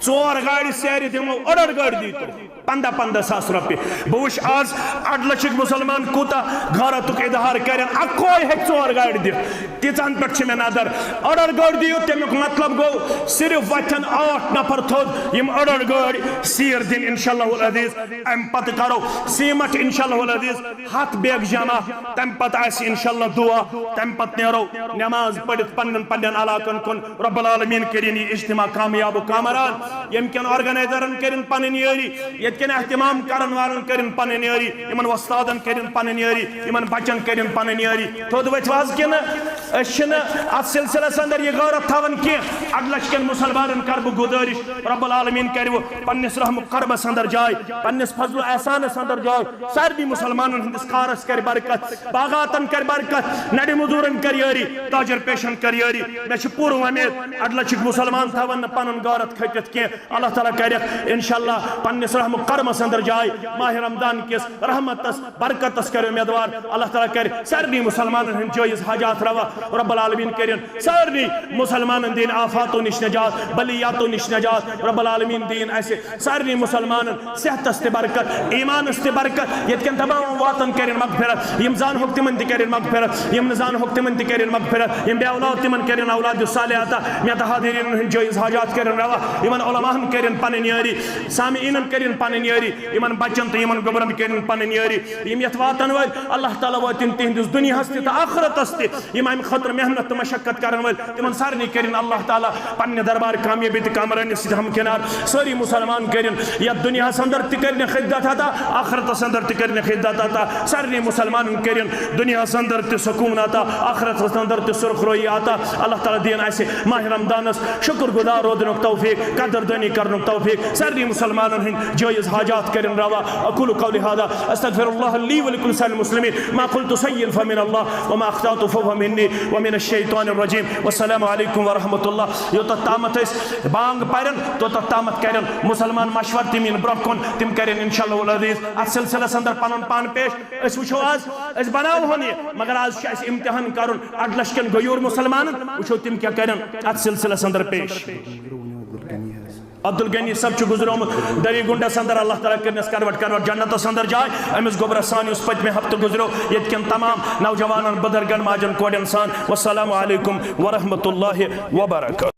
ژور گاڑِ سیرِ دِمو، أڑ أڑ گٲڑۍ دیٖتو۔ پنٛداہ پنٛداہ ساس رۄپیہِ۔ بہٕ وٕچھ آز اَڑٕ لَچھٕکۍ مُسلمان کوٗتاہ غٲرتُک اظہار کَرن۔ اَکوے ہیٚکہِ ژور گاڑِ دِتھ، تیٖژاہَن پٮ۪ٹھ چھِ مےٚ نظر۔ أڑ أڑ گٲڑۍ دِیِو، تَمیُک مطلب گوٚو صرف وۄتھن ٲٹھ نفر تھوٚد، یِم أڑ أڑ گٲڑۍ سیٖر دِن اِنشاء اللہ العزیٖز۔ اَمہِ پتہٕ کَرو سیٖمَٹھ اِنشاء اللہ العزیٖز ہَتھ بیگ جمع، تَمہِ پتہٕ آسہِ اِنشاء اللہ دُعا، تَمہِ پتہٕ نیرو نٮ۪ماز پٔرِتھ پنٛنٮ۪ن پنٛنٮ۪ن علاقن کُن۔ رب العالمین کٔرِن یہِ اجتماع کامیاب و کامران۔ ییٚمہِ کٮ۪ن آرگنائزرن کٔرِن پنٕنۍ یٲری، ییٚتہِ کٮ۪ن اہتمام کرن والن کٔرِن پنٕنۍ یٲری، یِمن وۄستادن کٔرِن پنٕنۍ یٲری، یِمن بچن کٔرِن پنٕنۍ یٲری۔ تھوٚد ؤتھِو حظ کِنہٕ أسۍ چھِنہٕ اتھ سلسلس اندر یہِ غٲرت تھاوان کینٛہہ؟ اڈٕ لچھ کٮ۪ن مسلمانن کرٕ بہٕ گُزٲرِش، رب العالمین کرِ وۄنۍ پننِس رحم و کرمس اندر جاے، پننِس فضل و احسانس اندر جاے، سارنٕے مسلمانن ہٕنٛدِس کارس کرِ برکت، باغاتن کرِ برکت، نڑِ مزورن کرِ یٲری، تاجر پیشن کرِ یٲری۔ مےٚ چھِ پوٗرٕ وۄمید اڈٕ لچھٕکۍ مسلمان تھاون نہٕ پنُن غٲرت کھٔٹِتھ کینٛہہ۔ اللہ تعالیٰ کرٮ۪کھ انشاءاللہ پننِس رحم و کرمس اندر جاے۔ ماہِ رمضان کِس رحمتس برکتس کرِ امیدوار۔ اللہ تعالیٰ کرِ سارنٕے مسلمانن ہٕنٛدۍ جٲیز حاجات روا۔ رب العالمین کٔرِن سارنٕے مسلمانن دِنۍ آفاتو نِش نجات، بلیاتو نِش نجات۔ رب العالمین دِیِن اسہِ سارنٕے مسلمانن صحتس تہِ برکت، ایمانس تہِ برکت۔ ییٚتہِ کٮ۪ن تمام واتن کٔرِن مغفرت، یِم زانہوکھ تِمن تہِ کٔرِن مغفرت، یِم نہٕ زانہوکھ تِمن تہِ کٔرِن مغفرت، یِم بے اولاد تِمن کٔرِن اولاد صالح عطا۔ مےٚ تہٕ حاضریٖنن ہٕنٛدۍ جٲیز حاجات کٔرِن روا، یِمن علماہن کٔرِن پنٕنۍ یٲری، سامعیٖنن کٔرِن پنٕنۍ یٲری، یِمن بچن تہٕ یِمن گوٚبرن کٔرِن پنٕنۍ یٲری۔ یِم یتھ واتن وٲلۍ، اللہ تعالیٰ وٲتِن تِہنٛدِس دُنیاہس تہِ تہٕ آخرتس تہِ۔ یِم امہِ خٲطرٕ محنت تہٕ مشقت کرن وٲلۍ، تِمن سارنٕے کٔرِن اللہ تعالیٰ پننہِ دربار کامیٲبی تہٕ کامرٲنی سۭتۍ ہمکنار۔ سٲری مسلمان کٔرِن یتھ دُنیاہس اندر تہِ کٔرِنکھ عزت عطا، آخرتس اندر تہِ کٔرِنکھ عزت عطا۔ سارنٕے مسلمانن کٔرِن دُنیاہس اندر تہِ سکوٗن عطا، آخرتس اندر تہِ سرخرویی عطا۔ اللہ تعالیٰ دِیِن اسہِ ماہِ رمضانس شُکر گُزار روزنُک توفیٖق، قدر دٲنی کرنُک توفیٖق۔ سارنٕے مسلمانن ہٕنٛدۍ جٲیز حاجات کٔرِن روا۔ اقول قولی هذا، استغفر الله لي ولكل سائر المسلمين، ما قلت شيئا فمن الله وما اخطأت فهو مني ومن الشيطان الرجيم۔ والسلام عليكم ورحمة الله۔ یوٚتتھ تامتھ أسۍ بانگ پرن، توٚتتھ تامتھ کرن مسلمان مشور تہِ میٛانہِ برونٛہہ کُن، تِم کرن انشاءاللہ العزیز اتھ سلسلس اندر پنُن پان پیش۔ أسۍ وٕچھو آز، أسۍ بناوہون یہِ، مگر آز چھُ اسہِ امتحان کرُن اڈٕ لچھ کٮ۪ن غیور مسلمانن، وٕچھو تِم کیٛاہ کرن اتھ سلسلس اندر پیش۔ عبدالغنی صٲب چھُ گُزریومُت دری گُنڈس اندر، اللہ تعالیٰ کٔرنس کروٹ کروٹ جنتس اندر جاے۔ أمِس گوٚبرس سان یُس پٔتمہِ ہفتہٕ گُزریو، ییٚتہِ کٮ۪ن تمام نوجوانن، بُزرگن، ماجن، کورٮ۪ن سان۔ والسلام علیکم ورحمۃ اللہ وبرکاتہ۔